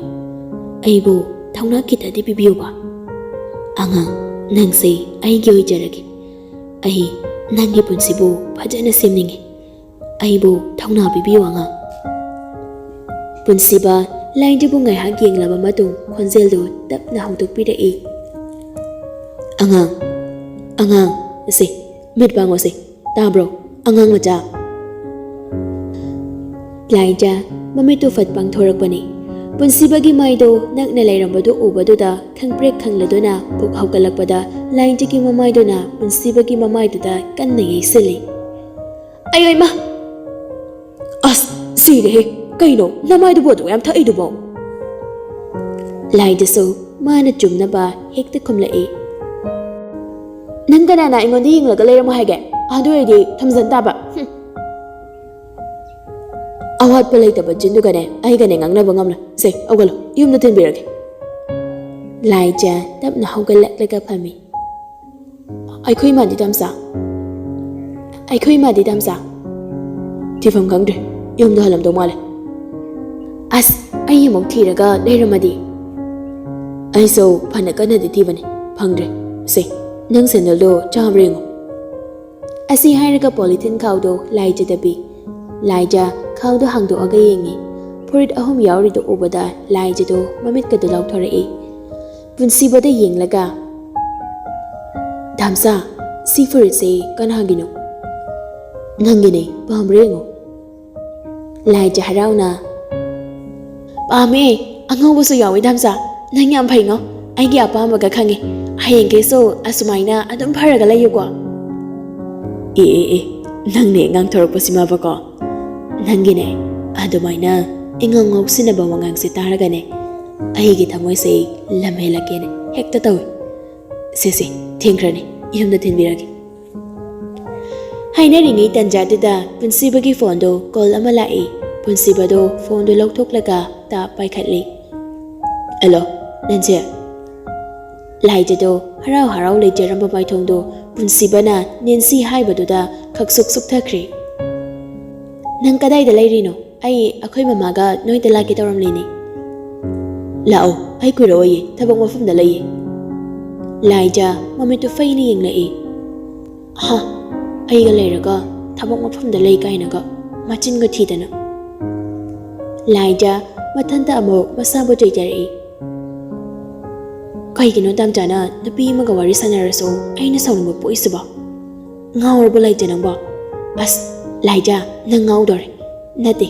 ꯑꯩꯕꯨ ꯊꯧꯅꯥ ꯈꯤꯇꯗꯤ ꯄꯤꯕꯤꯌꯨꯕ꯫ ꯑꯉꯥꯡ, ꯅꯪꯁꯦ ꯑꯩꯒꯤ ꯑꯣꯏꯖꯔꯒꯦ꯫ ꯑꯩ "ꯅꯪꯒꯤ ꯄꯨꯟꯁꯤꯕꯨ ꯐꯖꯅ ꯁꯦꯝꯅꯤꯡꯉꯤ꯫ ꯑꯩꯕꯨ ꯊꯧꯅꯥ ꯄꯤꯕꯤꯌꯨ ꯑꯉꯥꯡ꯫" ꯄꯨꯟꯁꯤꯕ ꯂꯥꯏꯟꯗꯨꯕꯨ ꯉꯥꯏꯍꯥꯛ ꯌꯦꯡꯂꯕ ꯃꯇꯨꯡ ꯈꯣꯟꯖꯦꯜꯗꯨ ꯇꯞꯅ ꯍꯧꯗꯣꯛꯄꯤꯔꯛꯏ꯫ "ꯑꯉꯥꯡ, ꯑꯉꯥꯡ, ꯑꯁꯦ, ꯃꯤꯠ ꯄꯥꯡꯉꯣꯁꯦ, ꯇꯥꯕ꯭ꯔꯣ, ꯑꯉꯥꯡ ꯃꯆꯥ?" ꯂꯥꯏꯖ ꯃꯃꯤꯠꯇꯨ ꯐꯠ ꯄꯥꯡꯊꯣꯔꯛꯄꯅꯤ꯫ ꯄꯨꯟꯁꯤꯕꯒꯤ ꯃꯥꯏꯗꯣ ꯅꯛꯅ ꯂꯩꯔꯝꯕꯗꯨ ꯎꯕꯗꯨꯗ ꯈꯪꯄ꯭ꯔꯦꯛ ꯈꯪꯂꯗꯨꯅ ꯄꯨꯛ ꯍꯧꯒꯠꯂꯛꯄꯗ ꯂꯥꯏꯖꯒꯤ ꯃꯃꯥꯏꯗꯨꯅ ꯄꯨꯟꯁꯤꯕꯒꯤ ꯃꯃꯥꯏꯗꯨꯗ ꯀꯟꯅ ꯌꯩꯁꯤꯜꯂꯤ꯫ "ꯑꯌꯣ ꯏꯃꯥ!" "ꯑꯁ, ꯁꯤꯔꯦꯍꯦ! ꯀꯩꯅꯣ ꯅꯃꯥꯏꯗꯨꯕꯨ ꯑꯗꯨꯛ ꯌꯥꯝ ꯊꯛꯏꯗꯨꯕꯣ?" ꯂꯥꯏꯗꯁꯨ ꯃꯥꯅ ꯆꯨꯝꯅꯕ ꯍꯦꯛꯇ ꯈꯨꯝꯂꯛꯏ꯫ "ꯅꯪ ꯀꯅꯥꯅ ꯑꯩꯉꯣꯟꯗ ꯌꯦꯡꯂꯒ ꯂꯩꯔꯝꯃꯣ ꯍꯥꯏꯒꯦ? ꯑꯗꯨ ꯑꯣꯏꯔꯗꯤ ꯊꯝꯖꯟ ꯇꯥꯕ꯫ ꯍꯨꯝ꯫ ꯑꯋꯥꯠꯄ ꯂꯩꯇꯕ ꯆꯤꯟꯗꯨꯒꯅꯦ ꯑꯩꯒꯅꯦ ꯉꯥꯡꯅꯕ ꯉꯝꯂꯣꯏ꯫ ꯁꯦ, ꯍꯧꯒꯠꯂꯣ, ꯌꯨꯝꯗ ꯊꯤꯟꯕꯤꯔꯒꯦ꯫" ꯂꯥꯏꯖ ꯇꯞꯅ ꯍꯧꯒꯠꯂꯛꯂꯒ ꯐꯝꯃꯤ꯫ "ꯑꯩꯈꯣꯏ ꯏꯃꯥꯗꯤ ꯇꯥꯃꯆꯥ?" "ꯑꯩꯈꯣꯏ ꯏꯃꯥꯗꯤ ꯇꯥꯃꯆꯥ?" "ꯊꯤꯐꯝ ꯈꯪꯗ꯭ꯔꯦ, ꯌꯨꯝꯗ ꯍꯜꯂꯝꯗꯧ ꯃꯥꯜꯂꯦ꯫" "ꯑꯁ, ꯑꯩ ꯑꯃꯨꯛ ꯊꯤꯔꯒ ꯂꯩꯔꯝꯃꯗꯤ?" "ꯑꯩꯁꯨ ꯐꯅ ꯀꯟꯅꯗꯤ ꯊꯤꯕꯅꯤ, ꯐꯪꯗ꯭ꯔꯦ꯫ ꯁꯦ, ꯅꯪ ꯁꯦꯟꯗꯜꯗꯣ ꯆꯥꯕ꯭ꯔꯥ ꯌꯦꯡꯉꯨ꯫" ꯑꯁꯤ ꯍꯥꯏꯔꯒ ꯄꯣꯂꯤꯊꯤꯟ ꯈꯥꯎꯗꯣ ꯂꯥꯏꯖꯗ ꯄꯤ꯫ ꯂꯥꯏꯖ ꯈꯥꯎꯗꯣ ꯍꯥꯡꯗꯣꯛꯑꯒ ꯌꯦꯡꯉꯤ꯫ ꯐꯨꯔꯤꯠ ꯑꯍꯨꯝ ꯌꯥꯎꯔꯤꯗꯣ ꯎꯕꯗ ꯂꯥꯏꯖꯗꯣ ꯃꯃꯤꯠꯀꯗꯣ ꯂꯥꯎꯊꯣꯔꯛꯏ꯫ ꯄꯨꯟꯁꯤꯕꯗ ꯌꯦꯡꯂꯒ, "ꯇꯥꯃꯆꯥ, ꯁꯤ ꯐꯨꯔꯤꯠꯁꯦ ꯀꯅꯥꯒꯤꯅꯣ?" "ꯅꯪꯒꯤꯅꯦ, ꯄꯥꯝꯕ꯭ꯔꯥ ꯌꯦꯡꯉꯣ꯫" ꯂꯥꯏꯖ ꯍꯔꯥꯎꯅ, "ꯄꯥꯝꯃꯦ, ꯑꯉꯧꯕꯁꯨ ꯌꯥꯎꯋꯤ ꯇꯥꯃꯆꯥ꯫ ꯅꯪ ꯌꯥꯝ ꯐꯩꯉꯣ, ꯑꯩꯒꯤ ꯑꯄꯥꯝꯕꯒ ꯈꯪꯉꯦ꯫ ꯍꯌꯦꯡꯈꯩꯁꯨ ꯑꯁꯨꯃꯥꯏꯅ ꯑꯗꯨꯝ ꯐꯔꯒ ꯂꯩꯌꯨꯀꯣ꯫" "ꯑꯦ, ꯑꯦ, ꯑꯦ, ꯅꯪꯅꯦ ꯉꯥꯡꯊꯣꯔꯛꯄꯁꯤꯃꯕꯀꯣ꯫ ꯅꯪꯒꯤꯅꯦ ꯑꯗꯨꯃꯥꯏꯅ ꯏꯉꯥꯎ ꯉꯥꯎꯁꯤꯟꯅꯕ ꯋꯥꯉꯥꯡꯁꯦ ꯇꯥꯔꯒꯅꯦ ꯑꯩꯒꯤ ꯊꯃꯣꯏꯁꯦ ꯂꯝ ꯍꯦꯜꯂꯛꯀꯦꯅ ꯍꯦꯛꯇ ꯇꯧꯏ꯫ ꯁꯦ, ꯁꯦ, ꯊꯦꯡꯈ꯭ꯔꯅꯤ, ꯌꯨꯝꯗ ꯊꯤꯟꯕꯤꯔꯒꯦ꯫" ꯍꯥꯏꯅꯔꯤꯉꯩ ꯇꯟꯖꯥꯗꯨꯗ ꯄꯨꯟꯁꯤꯕꯒꯤ ꯐꯣꯟꯗꯣ ꯀꯣꯜ ꯑꯃ ꯂꯥꯛꯏ꯫ ꯄꯨꯟꯁꯤꯕꯗꯣ ꯐꯣꯟꯗꯣ ꯂꯧꯊꯣꯛꯂꯒ ꯇꯥꯞ ꯄꯥꯏꯈꯠꯂꯤ꯫ "ꯍꯜꯂꯣ, ꯅꯦꯟꯁꯤ꯫" ꯂꯥꯏꯖꯗꯣ ꯍꯔꯥꯎ ꯍꯔꯥꯎ ꯂꯩꯖꯔꯝꯕ ꯃꯥꯏꯊꯣꯡꯗꯣ ꯄꯨꯟꯁꯤꯕꯅ ꯅꯦꯟꯁꯤ ꯍꯥꯏꯕꯗꯨꯗ ꯈꯛꯁꯨꯛ ꯁꯨꯛꯊꯈ꯭ꯔꯦ꯫ "ꯅꯪ ꯀꯗꯥꯏꯗ ꯂꯩꯔꯤꯅꯣ? ꯑꯩ ꯑꯩꯈꯣꯏ ꯃꯃꯥꯒ ꯅꯣꯏꯗ ꯂꯥꯛꯀꯦ ꯇꯧꯔꯝꯂꯤꯅꯦ꯫" "ꯂꯥꯛꯑꯣ, ꯑꯩ ꯀꯨꯏꯔꯛꯑꯣꯏꯌꯦ, ꯊꯕꯛ ꯃꯐꯝꯗ ꯂꯩꯌꯦ꯫" ꯂꯥꯏꯖ ꯃꯃꯤꯠꯇꯨ ꯐꯩꯅ ꯌꯦꯡꯂꯛꯏ꯫ "ꯍꯥ, ꯑꯩꯒ ꯂꯩꯔꯒ ꯊꯕꯛ ꯃꯐꯝꯗ ꯂꯩ ꯀꯥꯏꯅꯒ ꯃꯆꯤꯟꯒ ꯊꯤꯗꯅ꯫ ꯂꯥꯏꯖ ꯃꯊꯟꯇ ꯑꯃꯨꯛ ꯃꯁꯥꯕꯨ ꯆꯩꯖꯔꯛꯏ꯫ ꯀꯩꯒꯤꯅꯣ ꯇꯥꯝꯆꯥꯅ ꯅꯨꯄꯤ ꯑꯃꯒ ꯋꯥꯔꯤ ꯁꯥꯟꯅꯔꯁꯨ ꯑꯩꯅ ꯁꯥꯎꯅꯤꯡꯕ ꯄꯣꯛꯏꯁꯤꯕꯣ? ꯉꯥꯎꯔꯕꯣ ꯂꯥꯏꯖ ꯅꯪꯕꯣ? ꯑꯁ, ꯂꯥꯏꯖ, ꯅꯪ ꯉꯥꯎꯗꯣꯔꯦ꯫ ꯅꯠꯇꯦ,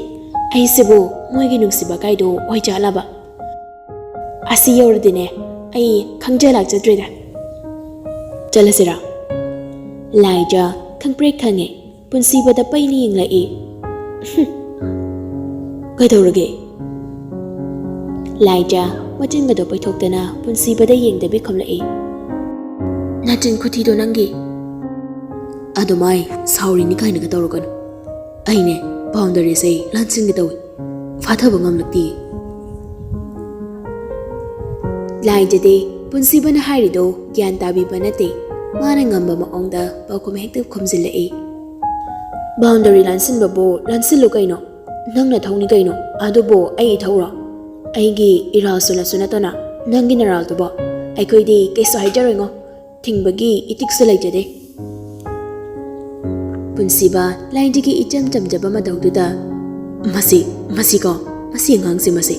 ꯑꯩꯁꯤꯕꯨ ꯃꯣꯏꯒꯤ ꯅꯨꯡꯁꯤꯕ ꯀꯥꯏꯗꯣ ꯑꯣꯏꯖꯥꯠꯂꯕ? ꯑꯁꯤ ꯌꯧꯔꯗꯤꯅꯦ, ꯑꯩ ꯈꯪꯖ ꯂꯥꯛꯆꯗ꯭ꯔꯦꯗ꯫ ꯆꯠꯂꯁꯤꯔꯥ? ꯂꯥꯏꯖ ꯈꯪꯄ꯭ꯔꯦꯛ ꯈꯪꯉꯦ꯫ ꯄꯨꯟꯁꯤꯕꯗ ꯄꯩꯅ ꯌꯦꯡꯂꯛꯏ꯫ "ꯍꯨꯝ, ꯀꯩꯗꯧꯔꯒꯦ?" ꯂꯥꯏꯖ ꯃꯆꯤꯟꯒꯗꯣ ꯄꯩꯊꯣꯛꯇꯅ ꯄꯨꯟꯁꯤꯕꯗ ꯌꯦꯡꯗꯕꯤ ꯈꯨꯝꯂꯛꯏ꯫ "ꯅꯆꯤꯟ ꯈꯨꯊꯤꯗꯣ ꯅꯪꯒꯤ꯫ ꯑꯗꯨꯃꯥꯏ ꯁꯥꯎꯔꯤꯅꯤ ꯀꯥꯏꯅꯒ ꯇꯧꯔꯛꯀꯅꯨ꯫ ꯑꯩꯅꯦ, ꯕꯥꯎꯟꯗꯔꯤꯁꯦ ꯂꯥꯟꯁꯤꯟꯒꯦ ꯇꯧꯏ꯫ ꯐꯥꯊꯕ ꯉꯝꯂꯛꯇꯦ꯫" ꯂꯥꯏꯖꯗꯤ ꯄꯨꯟꯁꯤꯕꯅ ꯍꯥꯏꯔꯤꯗꯣ ꯒ꯭ꯌꯥꯟ ꯇꯥꯕꯤꯕ ꯅꯠꯇꯦ꯫ ꯃꯥꯅ ꯉꯝꯕ ꯃꯑꯣꯡꯗ ꯄꯥꯎꯈꯨꯝ ꯍꯦꯛꯇ ꯈꯨꯝꯖꯤꯜꯂꯛꯏ꯫ "ꯕꯥꯎꯟꯗꯔꯤ ꯂꯥꯟꯁꯤꯟꯕꯕꯨ ꯂꯥꯟꯁꯤꯜꯂꯨ ꯀꯩꯅꯣ? ꯅꯪꯅ ꯊꯧꯅꯤ ꯀꯩꯅꯣ? ꯑꯗꯨꯕꯨ ꯑꯩ ꯏꯊꯧꯔꯣ? ꯑꯩꯒꯤ ꯏꯔꯥꯜꯁꯨꯅꯁꯨ ꯅꯠꯇꯅ ꯅꯪꯒꯤ ꯅꯔꯥꯜꯗꯨꯕꯣ? ꯑꯩꯈꯣꯏꯗꯤ ꯀꯩꯁꯨ ꯍꯥꯏꯖꯔꯣꯏꯉꯣ꯫ ꯊꯤꯡꯕꯒꯤ ꯏꯇꯤꯛꯁꯨ ꯂꯩꯖꯗꯦ꯫" ꯄꯨꯟꯁꯤꯕ ꯂꯥꯏꯖꯒꯤ ꯏꯆꯝ ꯆꯝꯖꯕ ꯃꯇꯧꯗꯨꯗ, "ꯃꯁꯤ, ꯃꯁꯤꯀꯣ, ꯃꯁꯤ ꯑꯉꯥꯡꯁꯦ ꯃꯁꯤ꯫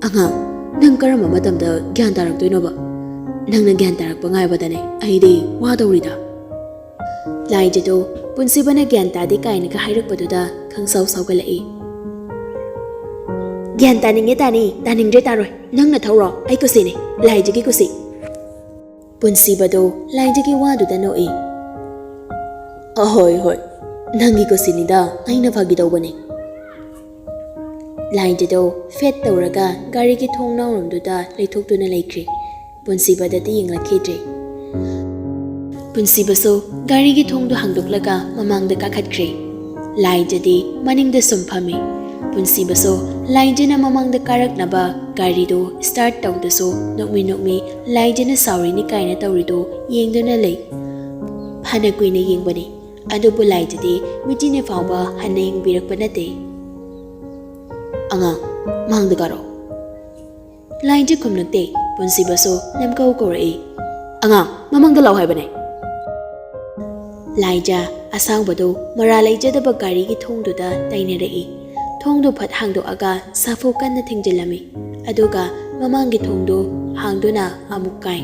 ꯑꯉꯥꯡ, ꯅꯪ ꯀꯔꯝꯕ ꯃꯇꯝꯗ ꯒ꯭ꯌꯥꯟ ꯇꯥꯔꯛꯇꯣꯏꯅꯣꯕ? ꯅꯪꯅ ꯒ꯭ꯌꯥꯟ ꯇꯥꯔꯛꯄ ꯉꯥꯏꯕꯗꯅꯦ ꯑꯩꯗꯤ ꯋꯥꯗꯧꯔꯤꯗ꯫" ꯂꯥꯏꯖꯗꯣ ꯄꯨꯟꯁꯤꯕꯅ ꯒ꯭ꯌꯥꯟ ꯇꯥꯗꯦ ꯀꯥꯏꯅꯒ ꯍꯥꯏꯔꯛꯄꯗꯨꯗ ꯈꯪꯁꯥꯎ ꯁꯥꯎꯒꯠꯂꯛꯏ꯫ "ꯒ꯭ꯌꯥꯟ ꯇꯥꯅꯤꯡꯉꯦ ꯇꯥꯅꯤ, ꯇꯥꯅꯤꯡꯗ꯭ꯔꯦ ꯇꯥꯔꯣꯏ꯫ ꯅꯪꯅ ꯊꯧꯔꯣ, ꯑꯩ ꯀꯨꯁꯤꯅꯦ, ꯂꯥꯏꯖꯒꯤ ꯀꯨꯁꯤ꯫" ꯄꯨꯟꯁꯤꯕꯗꯣ ꯂꯥꯏꯖꯒꯤ ꯋꯥꯗꯨꯗ ꯅꯣꯛꯏ꯫ "ꯑꯍꯣꯏ ꯍꯣꯏ, ꯅꯪꯒꯤ ꯀꯨꯁꯤꯅꯤꯗ, ꯑꯩꯅ ꯐꯥꯒꯤ ꯇꯧꯕꯅꯤ꯫" ꯂꯥꯏꯖꯗꯣ ꯐꯦꯠ ꯇꯧꯔꯒ ꯒꯥꯔꯤꯒꯤ ꯊꯣꯡꯅꯥꯎꯔꯣꯝꯗꯨꯗ ꯂꯩꯊꯣꯛꯇꯨꯅ ꯂꯩꯈ꯭ꯔꯦ꯫ ꯄꯨꯟꯁꯤꯕꯗꯗꯤ ꯌꯦꯡꯂꯛꯈꯤꯗ꯭ꯔꯦ꯫ ꯄꯨꯟꯁꯤꯕꯁꯨ ꯒꯥꯔꯤꯒꯤ ꯊꯣꯡꯗꯨ ꯍꯥꯡꯗꯣꯛꯂꯒ ꯃꯃꯥꯡꯗ ꯀꯥꯈꯠꯈ꯭ꯔꯦ꯫ ꯂꯥꯏꯖꯗꯤ ꯃꯅꯤꯡꯗ ꯁꯨꯝ ꯐꯝꯃꯤ꯫ ꯄꯨꯟꯁꯤꯕꯁꯨ ꯂꯥꯏꯖꯅ ꯃꯃꯥꯡꯗ ꯀꯥꯔꯛꯅꯕ ꯒꯥꯔꯤꯗꯨ ꯁ꯭ꯇꯥꯔꯠ ꯇꯧꯗꯁꯨ ꯅꯣꯛꯃꯤ ꯅꯣꯛꯃꯤ ꯂꯥꯏꯖꯅ ꯁꯥꯎꯔꯤꯅꯤ ꯀꯥꯏꯅ ꯇꯧꯔꯤꯗꯨ ꯌꯦꯡꯗꯨꯅ ꯂꯩ꯫ ꯐꯅ ꯀꯨꯏꯅ ꯌꯦꯡꯕꯅꯤ, ꯑꯗꯨꯕꯨ ꯂꯥꯏꯖꯗꯤ ꯃꯤꯠꯆꯤꯅ ꯐꯥꯎꯕ ꯍꯟꯅ ꯌꯦꯡꯕꯤꯔꯛꯄ ꯅꯠꯇꯦ꯫ "ꯑꯉꯥꯡ, ꯃꯥꯡꯗ ꯀꯥꯔꯣ꯫" ꯂꯥꯏꯖ ꯈꯨꯝꯂꯛꯇꯦ꯫ ꯄꯨꯟꯁꯤꯕꯁꯨ ꯅꯝꯀꯧ ꯀꯧꯔꯛꯏ꯫ "ꯑꯉꯥꯡ, ꯃꯃꯥꯡꯗ ꯂꯥꯛꯑꯣ ꯍꯥꯏꯕꯅꯦ꯫" ꯂꯥꯏꯖ ꯑꯁꯥꯡꯕꯗꯨ ꯃꯔꯥ ꯂꯩꯖꯗꯕ ꯒꯥꯔꯤꯒꯤ ꯊꯣꯡꯗꯨꯗ ꯇꯥꯏꯅꯔꯛꯏ꯫ ꯊꯣꯡꯗꯨ ꯐꯠ ꯍꯥꯡꯗꯣꯛꯑꯒ ꯁꯥꯐꯨ ꯀꯟꯅ ꯊꯤꯡꯖꯤꯜꯂꯝꯃꯤ꯫ ꯑꯗꯨꯒ ꯃꯃꯥꯡꯒꯤ ꯊꯣꯡꯗꯨ ꯍꯥꯡꯗꯨꯅ ꯑꯃꯨꯛ ꯀꯥꯏ꯫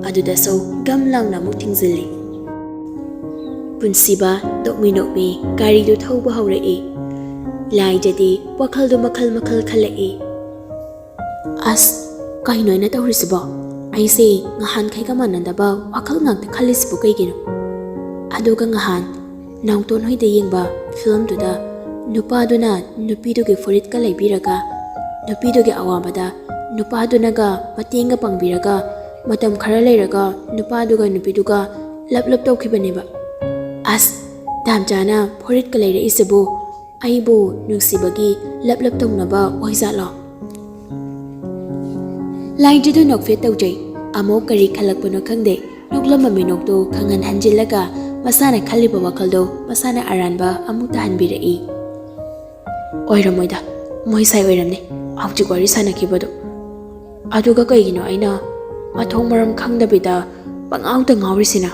ꯑꯗꯨꯗꯁꯨ ꯒꯝ ꯂꯥꯎꯅ ꯑꯃꯨꯛ ꯊꯤꯡꯖꯤꯜꯂꯤ꯫ ꯄꯨꯟꯁꯤꯕ ꯅꯣꯛꯃꯤ ꯅꯣꯛꯃꯤ ꯒꯥꯔꯤꯗꯨ ꯊꯧꯕ ꯍꯧꯔꯛꯏ꯫ ꯂꯥꯏꯖꯗꯤ ꯋꯥꯈꯜꯗꯨ ꯃꯈꯜ ꯃꯈꯜ ꯈꯜꯂꯛꯏ꯫ "ꯑꯁ, ꯀꯩꯅꯣ ꯑꯩꯅ ꯇꯧꯔꯤꯁꯤꯕꯣ? ꯑꯩꯁꯦ ꯉꯍꯥꯟꯈꯩꯒ ꯃꯥꯟꯅꯗꯕ ꯋꯥꯈꯜ ꯉꯥꯛꯇ ꯈꯜꯂꯤꯁꯤꯕꯨ ꯀꯩꯒꯤꯅꯣ?" ꯑꯗꯨꯒ ꯉꯍꯥꯟ ꯅꯥꯎꯇꯣꯟ ꯍꯣꯏꯗ ꯌꯦꯡꯕ ꯐꯤꯂꯝꯗꯨꯗ ꯅꯨꯄꯥꯗꯨꯅ ꯅꯨꯄꯤꯗꯨꯒꯤ ꯐꯨꯔꯤꯠꯀ ꯂꯩꯕꯤꯔꯒ, ꯅꯨꯄꯤꯗꯨꯒꯤ ꯑꯋꯥꯕꯗ ꯅꯨꯄꯥꯗꯨꯅꯒ ꯃꯇꯦꯡꯒ ꯄꯥꯡꯕꯤꯔꯒ, ꯃꯇꯝ ꯈꯔ ꯂꯩꯔꯒ ꯅꯨꯄꯥꯗꯨꯒ ꯅꯨꯄꯤꯗꯨꯒ ꯂꯞ ꯂꯞ ꯇꯧꯈꯤꯕꯅꯦꯕ꯫ ꯑꯁ, ꯇꯥꯟ ꯆꯥꯅ ꯐꯨꯔꯤꯠꯀ ꯂꯩꯔꯛꯏꯁꯤꯕꯨ ꯑꯩꯕꯨ ꯅꯨꯡꯁꯤꯕꯒꯤ ꯂꯞ ꯂꯞ ꯇꯧꯅꯕ ꯑꯣꯏꯖꯥꯠꯂꯣ? ꯂꯥꯏꯖꯗꯨ ꯅꯣꯛꯐꯦꯠ ꯇꯧꯖꯩ꯫ ꯑꯃꯨꯛ ꯀꯔꯤ ꯈꯜꯂꯛꯄꯅꯣ ꯈꯪꯗꯦ, ꯅꯣꯛꯂꯝꯕ ꯃꯤꯅꯣꯛꯇꯨ ꯈꯪꯍꯟ ꯍꯟꯖꯤꯜꯂꯒ ꯃꯁꯥꯅ ꯈꯜꯂꯤꯕ ꯋꯥꯈꯜꯗꯣ ꯃꯁꯥꯅ ꯑꯔꯥꯟꯕ ꯑꯃꯨꯛ ꯇꯥꯍꯟꯕꯤꯔꯛꯏ꯫ "ꯑꯣꯏꯔꯝꯃꯣꯏꯗ, ꯃꯣꯏ ꯁꯥꯏ ꯑꯣꯏꯔꯝꯅꯤ ꯍꯧꯖꯤꯛ ꯋꯥꯔꯤ ꯁꯥꯟꯅꯈꯤꯕꯗꯣ꯫ ꯑꯗꯨꯒ ꯀꯩꯒꯤꯅꯣ ꯑꯩꯅ ꯃꯊꯣꯡ ꯃꯔꯝ ꯈꯪꯗꯕꯤꯗ ꯄꯉꯥꯎꯗ ꯉꯥꯎꯔꯤꯁꯤꯅ?"